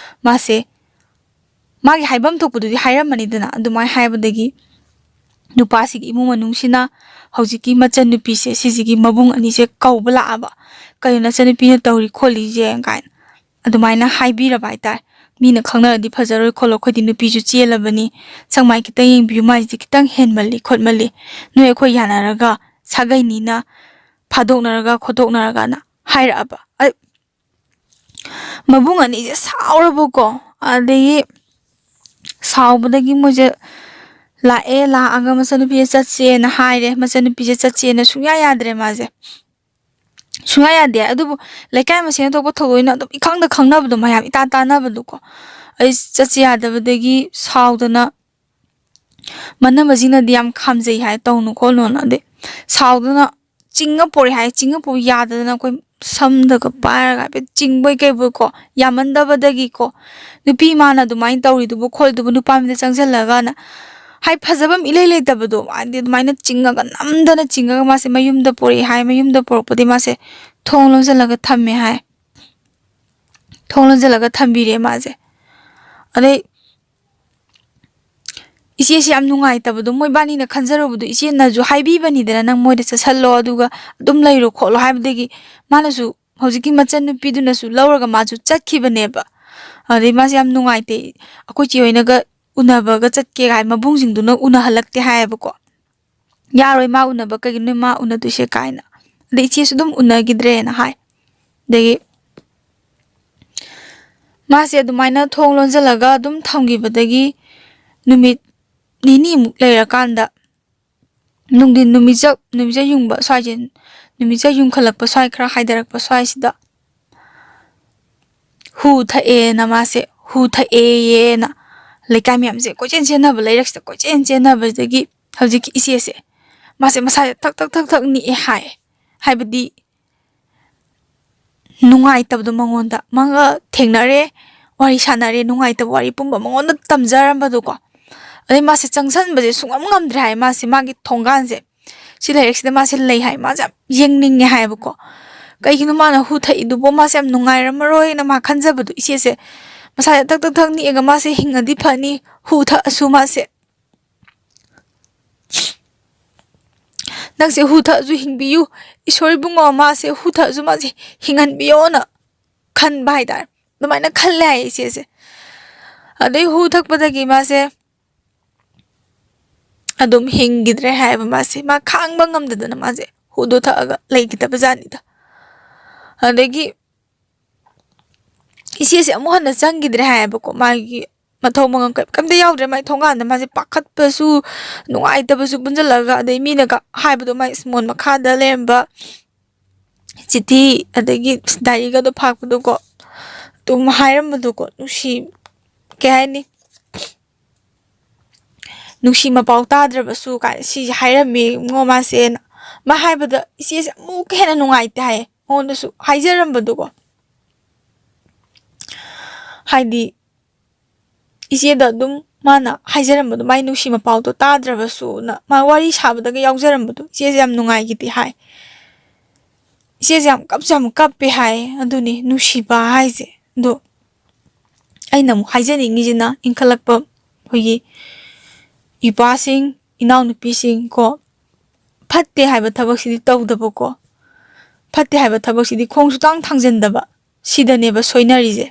ꯃꯥꯁꯦ ꯃꯥꯒꯤ ꯍꯥꯏꯐꯝ ꯊꯣꯛꯄꯗꯨꯗꯤ ꯍꯥꯏꯔꯝꯃꯅꯤꯗꯅ꯫ ꯑꯗꯨꯃꯥꯏꯅ ꯍꯥꯏꯕꯗꯒꯤ ꯅꯨꯄꯥꯁꯤꯒꯤ ꯏꯃꯨꯡ ꯃꯅꯨꯡꯁꯤꯅ ꯍꯧꯖꯤꯛꯀꯤ ꯃꯆꯟꯅꯨꯄꯤꯁꯦ, ꯁꯤꯁꯤꯒꯤ ꯃꯕꯨꯡ ꯑꯅꯤꯁꯦ ꯀꯧꯕ ꯂꯥꯛꯑꯕ꯫ "ꯀꯩꯅꯣ ꯅꯆꯟꯅꯨꯄꯤꯅ ꯇꯧꯔꯤ ꯈꯣꯠꯂꯤꯁꯦ?" ꯀꯥꯏꯅ ꯑꯗꯨꯃꯥꯏꯅ ꯍꯥꯏꯕꯤꯔꯕ ꯍꯥꯏꯇꯥꯔꯦ꯫ "ꯃꯤꯅ ꯈꯪꯅꯔꯗꯤ ꯐꯖꯔꯣꯏ ꯈꯣꯠꯂꯣꯏ, ꯑꯩꯈꯣꯏꯗꯤ ꯅꯨꯄꯤꯁꯨ ꯆꯦꯜꯂꯕꯅꯤ, ꯁꯛ ꯃꯥꯏ ꯈꯤꯇꯪ ꯌꯦꯡꯕꯤꯌꯨ, ꯃꯥꯏꯁꯦ ꯈꯤꯇꯪ ꯍꯦꯟꯃꯜꯂꯤ ꯈꯣꯠꯃꯜꯂꯤ, ꯅꯣꯏ ꯑꯩꯈꯣꯏ ꯌꯥꯅꯔꯒ ꯁꯥꯒꯩꯅꯤꯅ ꯐꯥꯗꯣꯛꯅꯔꯒ ꯈꯣꯠꯇꯣꯛꯅꯔꯒꯅ" ꯍꯥꯏꯔꯛꯑꯕ꯫ ꯑ-, ꯃꯕꯨꯡ ꯑꯅꯤꯁꯦ ꯁꯥꯎꯔꯕꯀꯣ꯫ ꯑꯗꯒꯤ ꯁꯥꯎꯕꯗꯒꯤ ꯃꯣꯏꯁꯦ ꯂꯥꯛꯑꯦ, ꯂꯥꯛꯑꯒ ꯃꯆꯟꯅꯨꯄꯤꯁꯦ ꯆꯠꯁꯦꯅ ꯍꯥꯏꯔꯦ꯫ ꯃꯆꯟꯅꯨꯄꯤꯁꯦ ꯆꯠꯁꯦꯅ ꯁꯨꯡꯌꯥ ꯌꯥꯗ꯭ꯔꯦ ꯃꯥꯁꯦ꯫ ꯁꯨꯡꯌꯥ ꯌꯥꯗꯦ꯫ ꯑꯗꯨꯕꯨ ꯂꯩꯀꯥꯏ ꯃꯁꯦꯟ ꯊꯣꯛꯄ ꯊꯧꯗꯣꯛꯅꯤꯅ ꯑꯗꯨꯝ ꯏꯈꯪꯗ ꯈꯪꯅꯕꯗꯣ, ꯃꯌꯥꯝ ꯏꯇꯥ ꯇꯥꯅꯕꯗꯣꯀꯣ꯫ ꯑꯩ ꯆꯠꯁꯦ ꯌꯥꯗꯕꯗꯒꯤ ꯁꯥꯎꯗꯅ, ꯃꯅꯝꯃꯁꯤꯡꯅꯗꯤ ꯌꯥꯝ ꯈꯥꯝꯖꯩ ꯍꯥꯏ, "ꯇꯧꯅꯨ ꯈꯣꯠꯅꯨꯅ"꯫ ꯑꯗꯩ ꯁꯥꯎꯗꯅ ꯆꯤꯡꯉ ꯄꯣꯔꯛꯑꯦ ꯍꯥꯏ꯫ ꯆꯤꯡꯉ ꯄꯣꯔꯛ ꯌꯥꯗꯗꯅ ꯑꯩꯈꯣꯏ ꯁꯝꯗꯒ ꯄꯥꯏꯔꯒ ꯍꯥꯏꯐꯦꯠ ꯆꯤꯡꯕꯣꯏ ꯀꯩꯕꯣꯏꯀꯣ, ꯌꯥꯝꯃꯟꯗꯕꯗꯒꯤꯀꯣ, ꯅꯨꯄꯤ ꯃꯥꯅ ꯑꯗꯨꯃꯥꯏꯅ ꯇꯧꯔꯤꯗꯨꯕꯨ ꯈꯣꯠꯂꯤꯗꯨꯕꯨ ꯅꯨꯄꯥ ꯃꯤꯗ ꯆꯪꯁꯤꯜꯂꯒꯅ, ꯍꯥꯏ, ꯐꯖꯕ ꯑꯃ ꯏꯂꯩ ꯂꯩꯇꯕꯗꯣ, ꯍꯥꯏꯗꯤ ꯑꯗꯨꯃꯥꯏꯅ ꯆꯤꯡꯉꯒ, ꯅꯝꯗꯅ ꯆꯤꯡꯉꯒ ꯃꯥꯁꯦ ꯃꯌꯨꯝꯗ ꯄꯣꯔꯛꯑꯦ ꯍꯥꯏ꯫ ꯃꯌꯨꯝꯗ ꯄꯣꯔꯛꯄꯗꯤ ꯃꯥꯁꯦ ꯊꯣꯡ ꯂꯣꯟꯁꯤꯜꯂꯒ ꯊꯝꯃꯦ ꯍꯥꯏ꯫ ꯊꯣꯡ ꯂꯣꯟꯁꯤꯜꯂꯒ ꯊꯝꯕꯤꯔꯦ ꯃꯥꯁꯦ꯫ ꯑꯗꯩ ꯏꯆꯦꯁꯤ ꯌꯥꯝ ꯅꯨꯡꯉꯥꯏꯇꯕꯗꯣ, ꯃꯣꯏꯕꯥꯅꯤꯅ ꯈꯟꯖꯔꯨꯕꯗꯣ, ꯏꯆꯦꯅꯁꯨ ꯍꯥꯏꯕꯤꯕꯅꯤꯗꯅ, "ꯅꯪ ꯃꯣꯏꯗ ꯆꯠꯁꯜꯂꯣ, ꯑꯗꯨꯒ ꯑꯗꯨꯝ ꯂꯩꯔꯣ ꯈꯣꯠꯂꯣ" ꯍꯥꯏꯕꯗꯒꯤ ꯃꯥꯅꯁꯨ, ꯍꯧꯖꯤꯛꯀꯤ ꯃꯆꯟꯅꯨꯄꯤꯗꯨꯅꯁꯨ ꯂꯧꯔꯒ ꯃꯥꯁꯨ ꯆꯠꯈꯤꯕꯅꯦꯕ꯫ ꯑꯗꯩ ꯃꯥꯁꯦ ꯌꯥꯝ ꯅꯨꯡꯉꯥꯏꯇꯦ, ꯑꯩꯈꯣꯏ ꯆꯦ ꯍꯣꯏꯅꯒ ꯎꯅꯕꯒ ꯆꯠꯀꯦ ꯀꯥꯏ ꯃꯕꯨꯡꯁꯤꯡꯗꯨꯅ ꯎꯅꯍꯜꯂꯛꯇꯦ ꯍꯥꯏꯌꯦꯕꯀꯣ꯫ "ꯌꯥꯔꯣꯏ ꯃꯥ ꯎꯅꯕ, ꯀꯩꯒꯤꯅꯣ ꯃꯥ ꯎꯅꯗꯣꯏꯁꯦ?" ꯀꯥꯏꯅ꯫ ꯑꯗꯩ ꯏꯆꯦꯁꯨ ꯑꯗꯨꯝ ꯎꯅꯈꯤꯗ꯭ꯔꯦꯅ ꯍꯥꯏ꯫ ꯑꯗꯒꯤ ꯃꯥꯁꯦ ꯑꯗꯨꯃꯥꯏꯅ ꯊꯣꯡ ꯂꯣꯟꯁꯤꯜꯂꯒ ꯑꯗꯨꯝ ꯊꯝꯈꯤꯕꯗꯒꯤ ꯅꯨꯃꯤꯠ ꯅꯤꯅꯤꯃꯨꯛ ꯂꯩꯔꯀꯥꯟꯗ, ꯅꯨꯡꯊꯤꯟ ꯅꯨꯃꯤꯠꯆꯞ, ꯅꯨꯃꯤꯠꯆꯞ ꯌꯨꯡꯕ ꯁ꯭ꯋꯥꯏꯁꯦ, ꯅꯨꯃꯤꯠꯆꯞ ꯌꯨꯡꯈꯠꯂꯛꯄ ꯁ꯭ꯋꯥꯏ, ꯈꯔ ꯍꯥꯏꯊꯔꯛꯄ ꯁ꯭ꯋꯥꯏꯁꯤꯗ ꯍꯨ ꯊꯛꯑꯦꯅ, ꯃꯥꯁꯦ ꯍꯨ ꯊꯛꯑꯦꯌꯦꯅ ꯂꯩꯀꯥꯏ ꯃꯌꯥꯝꯁꯦ ꯀꯣꯏꯆꯦꯟ ꯆꯦꯟꯅꯕ, ꯂꯩꯔꯛꯁꯤꯗ ꯀꯣꯏꯆꯦꯟ ꯆꯦꯟꯅꯕꯗꯒꯤ ꯍꯧꯖꯤꯛꯀꯤ ꯏꯆꯦꯁꯦ, ꯃꯥꯁꯦ ꯃꯁꯥꯁꯦ ꯊꯛ ꯊꯛ ꯊꯛ ꯊꯛ ꯅꯤꯛꯑꯦ ꯍꯥꯏ꯫ ꯍꯥꯏꯕꯗꯤ ꯅꯨꯡꯉꯥꯏꯇꯕꯗꯣ ꯃꯉꯣꯟꯗ, ꯃꯥꯒ ꯊꯦꯡꯅꯔꯦ, ꯋꯥꯔꯤ ꯁꯥꯟꯅꯔꯦ, ꯅꯨꯡꯉꯥꯏꯇꯕ ꯋꯥꯔꯤ ꯄꯨꯝꯕ ꯃꯉꯣꯟꯗ ꯇꯝꯖꯔꯝꯕꯗꯣꯀꯣ꯫ ꯑꯗꯩ ꯃꯥꯁꯦ ꯆꯪꯁꯟꯕꯁꯦ ꯁꯨꯡꯉꯝ ꯉꯝꯗ꯭ꯔꯦ ꯍꯥꯏ꯫ ꯃꯥꯁꯦ, ꯃꯥꯒꯤ ꯊꯣꯡꯒꯥꯟꯁꯦ, ꯁꯤ ꯂꯩꯔꯛꯁꯤꯗ ꯃꯥꯁꯦ ꯂꯩ ꯍꯥꯏ꯫ ꯃꯥꯁꯦ ꯌꯥꯝ ꯌꯦꯡꯅꯤꯡꯉꯦ ꯍꯥꯏꯌꯦꯕꯀꯣ꯫ ꯀꯩꯒꯤꯅꯣ ꯃꯥꯅ ꯍꯨ ꯊꯛꯏꯗꯨꯕꯣ? ꯃꯥꯁꯦ ꯌꯥꯝ ꯅꯨꯡꯉꯥꯏꯔꯝꯃꯔꯣꯏꯅ ꯃꯥ ꯈꯟꯖꯕꯗꯣ꯫ "ꯏꯆꯦꯁꯦ ꯃꯁꯥꯁꯦ ꯊꯛ ꯊꯛ ꯊꯛ ꯅꯤꯛꯑꯒ ꯃꯥꯁꯦ ꯍꯤꯡꯉꯗꯤ ꯐꯅꯤ, ꯍꯨ ꯊꯛꯑꯁꯨ ꯃꯥꯁꯦ, ꯅꯪꯁꯦ ꯍꯨ ꯊꯛꯑꯁꯨ ꯍꯤꯡꯕꯤꯌꯨ, ꯏꯁꯣꯔ ꯏꯕꯨꯡꯉꯣ, ꯃꯥꯁꯦ ꯍꯨ ꯊꯛꯑꯁꯨ ꯃꯥꯁꯦ ꯍꯤꯡꯍꯟꯕꯤꯌꯣꯅ" ꯈꯟꯕ ꯍꯥꯏꯇꯥꯔꯦ꯫ ꯑꯗꯨꯃꯥꯏꯅ ꯈꯜꯂꯦ ꯍꯥꯏꯌꯦ ꯏꯆꯦꯁꯦ꯫ ꯑꯗꯩ ꯍꯨ ꯊꯛꯄꯗꯒꯤ ꯃꯥꯁꯦ ꯑꯗꯨꯝ ꯍꯤꯡꯈꯤꯗ꯭ꯔꯦ ꯍꯥꯏꯌꯦꯕ꯫ ꯃꯥꯁꯦ, ꯃꯥ ꯈꯥꯡꯕ ꯉꯝꯗꯗꯅ ꯃꯥꯁꯦ ꯍꯨꯗꯣ ꯊꯛꯑꯒ ꯂꯩꯈꯤꯗꯕ ꯖꯥꯠꯅꯤꯗ꯫ ꯑꯗꯒꯤ ꯏꯆꯦꯁꯦ ꯑꯃꯨꯛ ꯍꯟꯅ ꯆꯪꯈꯤꯗ꯭ꯔꯦ ꯍꯥꯏꯌꯦꯕꯀꯣ꯫ ꯃꯥꯒꯤ ꯃꯊꯧ ꯃꯉꯝ ꯀꯩ-, ꯀꯩꯝꯇ ꯌꯥꯎꯗ꯭ꯔꯦ꯫ ꯃꯥꯏ ꯊꯣꯡꯒꯥꯟꯗ ꯃꯥꯁꯦ ꯄꯥꯈꯠꯄꯁꯨ, ꯅꯨꯡꯉꯥꯏꯇꯕꯁꯨ ꯄꯨꯟꯁꯤꯜꯂꯒ, ꯑꯗꯩ ꯃꯤꯅꯒ ꯍꯥꯏꯕꯗꯣ, ꯃꯥꯏ ꯏꯁꯃꯣꯟ ꯃꯈꯥꯗ ꯂꯩꯔꯝꯕ ꯆꯤꯊꯤ, ꯑꯗꯒꯤ ꯗꯥꯏꯔꯤꯒꯗꯣ ꯐꯥꯛꯄꯗꯣꯀꯣ, ꯑꯗꯨꯝ ꯍꯥꯏꯔꯝꯕꯗꯣꯀꯣ, ꯅꯨꯡꯁꯤ, ꯀꯩ ꯍꯥꯏꯅꯤ, ꯅꯨꯡꯁꯤ ꯃꯄꯥꯎ ꯇꯥꯗ꯭ꯔꯕꯁꯨ ꯀꯥꯏꯅ ꯁꯤꯁꯦ ꯍꯥꯏꯔꯝꯃꯦ ꯉꯣ ꯃꯥꯁꯦꯅ꯫ ꯃꯥ ꯍꯥꯏꯕꯗ ꯏꯆꯦꯁꯦ ꯑꯃꯨꯛꯀ ꯍꯦꯟꯅ ꯅꯨꯡꯉꯥꯏꯇꯦ ꯍꯥꯏꯌꯦ, ꯃꯉꯣꯟꯗꯁꯨ ꯍꯥꯏꯖꯔꯝꯕꯗꯣꯀꯣ꯫ ꯍꯥꯏꯗꯤ ꯏꯆꯦꯗ ꯑꯗꯨꯝ ꯃꯥꯅ ꯍꯥꯏꯖꯔꯝꯕꯗꯣ, ꯃꯥꯏ ꯅꯨꯡꯁꯤ ꯃꯄꯥꯎꯗꯣ ꯇꯥꯗ꯭ꯔꯕꯁꯨꯅ, ꯃꯥ ꯋꯥꯔꯤ ꯁꯥꯕꯗꯒ ꯌꯥꯎꯖꯔꯝꯕꯗꯣ, ꯏꯆꯦꯁꯦ ꯌꯥꯝ ꯅꯨꯡꯉꯥꯏꯈꯤꯗꯦ ꯍꯥꯏ꯫ ꯏꯆꯦꯁꯦ ꯌꯥꯝ ꯀꯞꯁꯨ ꯌꯥꯝ ꯀꯞꯄꯦ ꯍꯥꯏ꯫ ꯑꯗꯨꯅꯤ ꯅꯨꯡꯁꯤꯕ ꯍꯥꯏꯁꯦ꯫ ꯑꯗꯣ ꯑꯩꯅ ꯑꯃꯨꯛ ꯍꯥꯏꯖꯅꯤꯡꯉꯤꯁꯤꯅ, ꯏꯟꯈꯠꯂꯛꯄ ꯑꯩꯈꯣꯏꯒꯤ ꯏꯄꯥꯁꯤꯡ, ꯏꯅꯥꯎꯅꯨꯄꯤꯁꯤꯡ ꯀꯣ, ꯐꯠꯇꯦ ꯍꯥꯏꯕ ꯊꯕꯛꯁꯤꯗꯤ ꯇꯧꯗꯕꯀꯣ, ꯐꯠꯇꯦ ꯍꯥꯏꯕ ꯊꯕꯛꯁꯤꯗꯤ ꯈꯣꯡ ꯁꯨꯇꯥꯡ ꯊꯥꯡꯖꯟꯗꯕ, ꯁꯤꯗꯅꯦꯕ ꯁꯣꯏꯅꯔꯤꯁꯦ꯫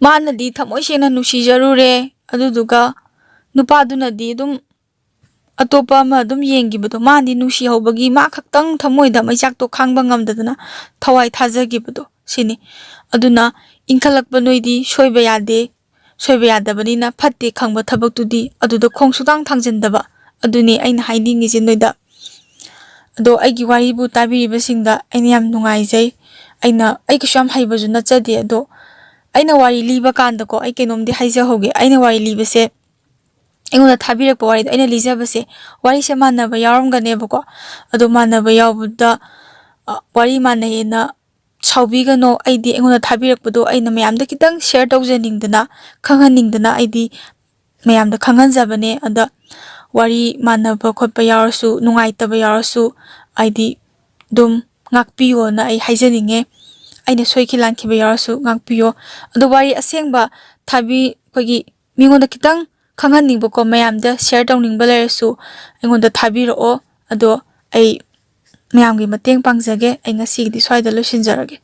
ꯃꯥꯅꯗꯤ ꯊꯃꯣꯏ ꯁꯦꯡꯅ ꯅꯨꯡꯁꯤꯖꯔꯨꯔꯦ, ꯑꯗꯨꯗꯨꯒ ꯅꯨꯄꯥꯗꯨꯅꯗꯤ ꯑꯗꯨꯝ ꯑꯇꯣꯞꯄ ꯑꯃ ꯑꯗꯨꯝ ꯌꯦꯡꯈꯤꯕꯗꯣ, ꯃꯥꯅꯗꯤ ꯅꯨꯡꯁꯤꯍꯧꯕꯒꯤ ꯃꯥ ꯈꯛꯇꯪ ꯊꯃꯣꯏꯗ ꯃꯩꯆꯥꯛꯇꯣ ꯈꯥꯡꯕ ꯉꯝꯗꯗꯅ ꯊꯋꯥꯏ ꯊꯥꯖꯈꯤꯕꯗꯣ, ꯁꯤꯅꯤ꯫ ꯑꯗꯨꯅ ꯏꯟꯈꯠꯂꯛꯄ ꯅꯣꯏꯗꯤ ꯁꯣꯏꯕ ꯌꯥꯗꯦ, ꯁꯣꯏꯕ ꯌꯥꯗꯕꯅꯤꯅ ꯐꯠꯇꯦ ꯈꯪꯕ ꯊꯕꯛꯇꯨꯗꯤ ꯑꯗꯨꯗ ꯈꯣꯡ ꯁꯨꯛꯊꯥꯡ ꯊꯥꯡꯖꯤꯟꯗꯕ, ꯑꯗꯨꯅꯤ ꯑꯩꯅ ꯍꯥꯏꯅꯤꯡꯉꯤꯁꯦ ꯅꯣꯏꯗ꯫ ꯑꯗꯣ ꯑꯩꯒꯤ ꯋꯥꯔꯤꯕꯨ ꯇꯥꯕꯤꯔꯤꯕꯁꯤꯡꯗ ꯑꯩꯅ ꯌꯥꯝ ꯅꯨꯡꯉꯥꯏꯖꯩ꯫ ꯑꯩꯅ, ꯑꯩ ꯀꯩꯁꯨ ꯌꯥꯝ ꯍꯩꯕꯁꯨ ꯅꯠꯆꯗꯦ, ꯑꯗꯣ ꯑꯩꯅ ꯋꯥꯔꯤ ꯂꯤꯕ ꯀꯥꯟꯗꯀꯣ, ꯑꯩ ꯀꯩꯅꯣꯝꯗꯤ ꯍꯥꯏꯖꯍꯧꯒꯦ꯫ ꯑꯩꯅ ꯋꯥꯔꯤ ꯂꯤꯕꯁꯦ, ꯑꯩꯉꯣꯟꯗ ꯊꯥꯕꯤꯔꯛꯄ ꯋꯥꯔꯤꯗꯣ ꯑꯩꯅ ꯂꯤꯖꯕꯁꯦ, ꯋꯥꯔꯤꯁꯦ ꯃꯥꯟꯅꯕ ꯌꯥꯎꯔꯝꯒꯅꯦꯕꯀꯣ꯫ ꯑꯗꯣ ꯃꯥꯟꯅꯕ ꯌꯥꯎꯕꯗ, ꯑ, ꯋꯥꯔꯤ ꯃꯥꯟꯅꯩꯌꯦꯅ ꯁꯥꯎꯕꯤꯒꯅꯣ꯫ ꯑꯩꯗꯤ ꯑꯩꯉꯣꯟꯗ ꯊꯥꯕꯤꯔꯛꯄꯗꯣ ꯑꯩꯅ ꯃꯌꯥꯝꯗ ꯈꯤꯇꯪ ꯁꯤꯌꯔ ꯇꯧꯖꯅꯤꯡꯗꯅ, ꯈꯪꯍꯟꯅꯤꯡꯗꯅ ꯑꯩꯗꯤ ꯃꯌꯥꯝꯗ ꯈꯪꯍꯟꯖꯕꯅꯦ꯫ ꯑꯗ ꯋꯥꯔꯤ ꯃꯥꯟꯅꯕ ꯈꯣꯠꯄ ꯌꯥꯎꯔꯁꯨ, ꯅꯨꯡꯉꯥꯏꯇꯕ ꯌꯥꯎꯔꯁꯨ, ꯍꯥꯏꯗꯤ ꯑꯗꯨꯝ ꯉꯥꯛꯄꯤꯌꯣꯅ ꯑꯩ ꯍꯥꯏꯖꯅꯤꯡꯉꯦ꯫ ꯑꯩꯅ ꯁꯣꯏꯈꯤ ꯂꯥꯟꯈꯤꯕ ꯌꯥꯎꯔꯁꯨ ꯉꯥꯛꯄꯤꯌꯣ꯫ ꯑꯗꯣ ꯋꯥꯔꯤ ꯑꯁꯦꯡꯕ ꯊꯥꯕꯤ-, ꯑꯩꯈꯣꯏꯒꯤ ꯃꯤꯉꯣꯟꯗ ꯈꯤꯇꯪ ꯈꯪꯍꯟꯅꯤꯡꯕꯀꯣ, ꯃꯌꯥꯝꯗ ꯁꯤꯌꯔ ꯇꯧꯅꯤꯡꯕ ꯂꯩꯔꯁꯨ ꯑꯩꯉꯣꯟꯗ ꯊꯥꯕꯤꯔꯛꯑꯣ꯫ ꯑꯗꯣ ꯑꯩ ꯃꯌꯥꯝꯒꯤ ꯃꯇꯦꯡ ꯄꯥꯡꯖꯒꯦ꯫ ꯑꯩ ꯉꯁꯤꯒꯤꯗꯤ ꯁ꯭ꯋꯥꯏꯗ ꯂꯣꯏꯁꯤꯟꯖꯔꯒꯦ꯫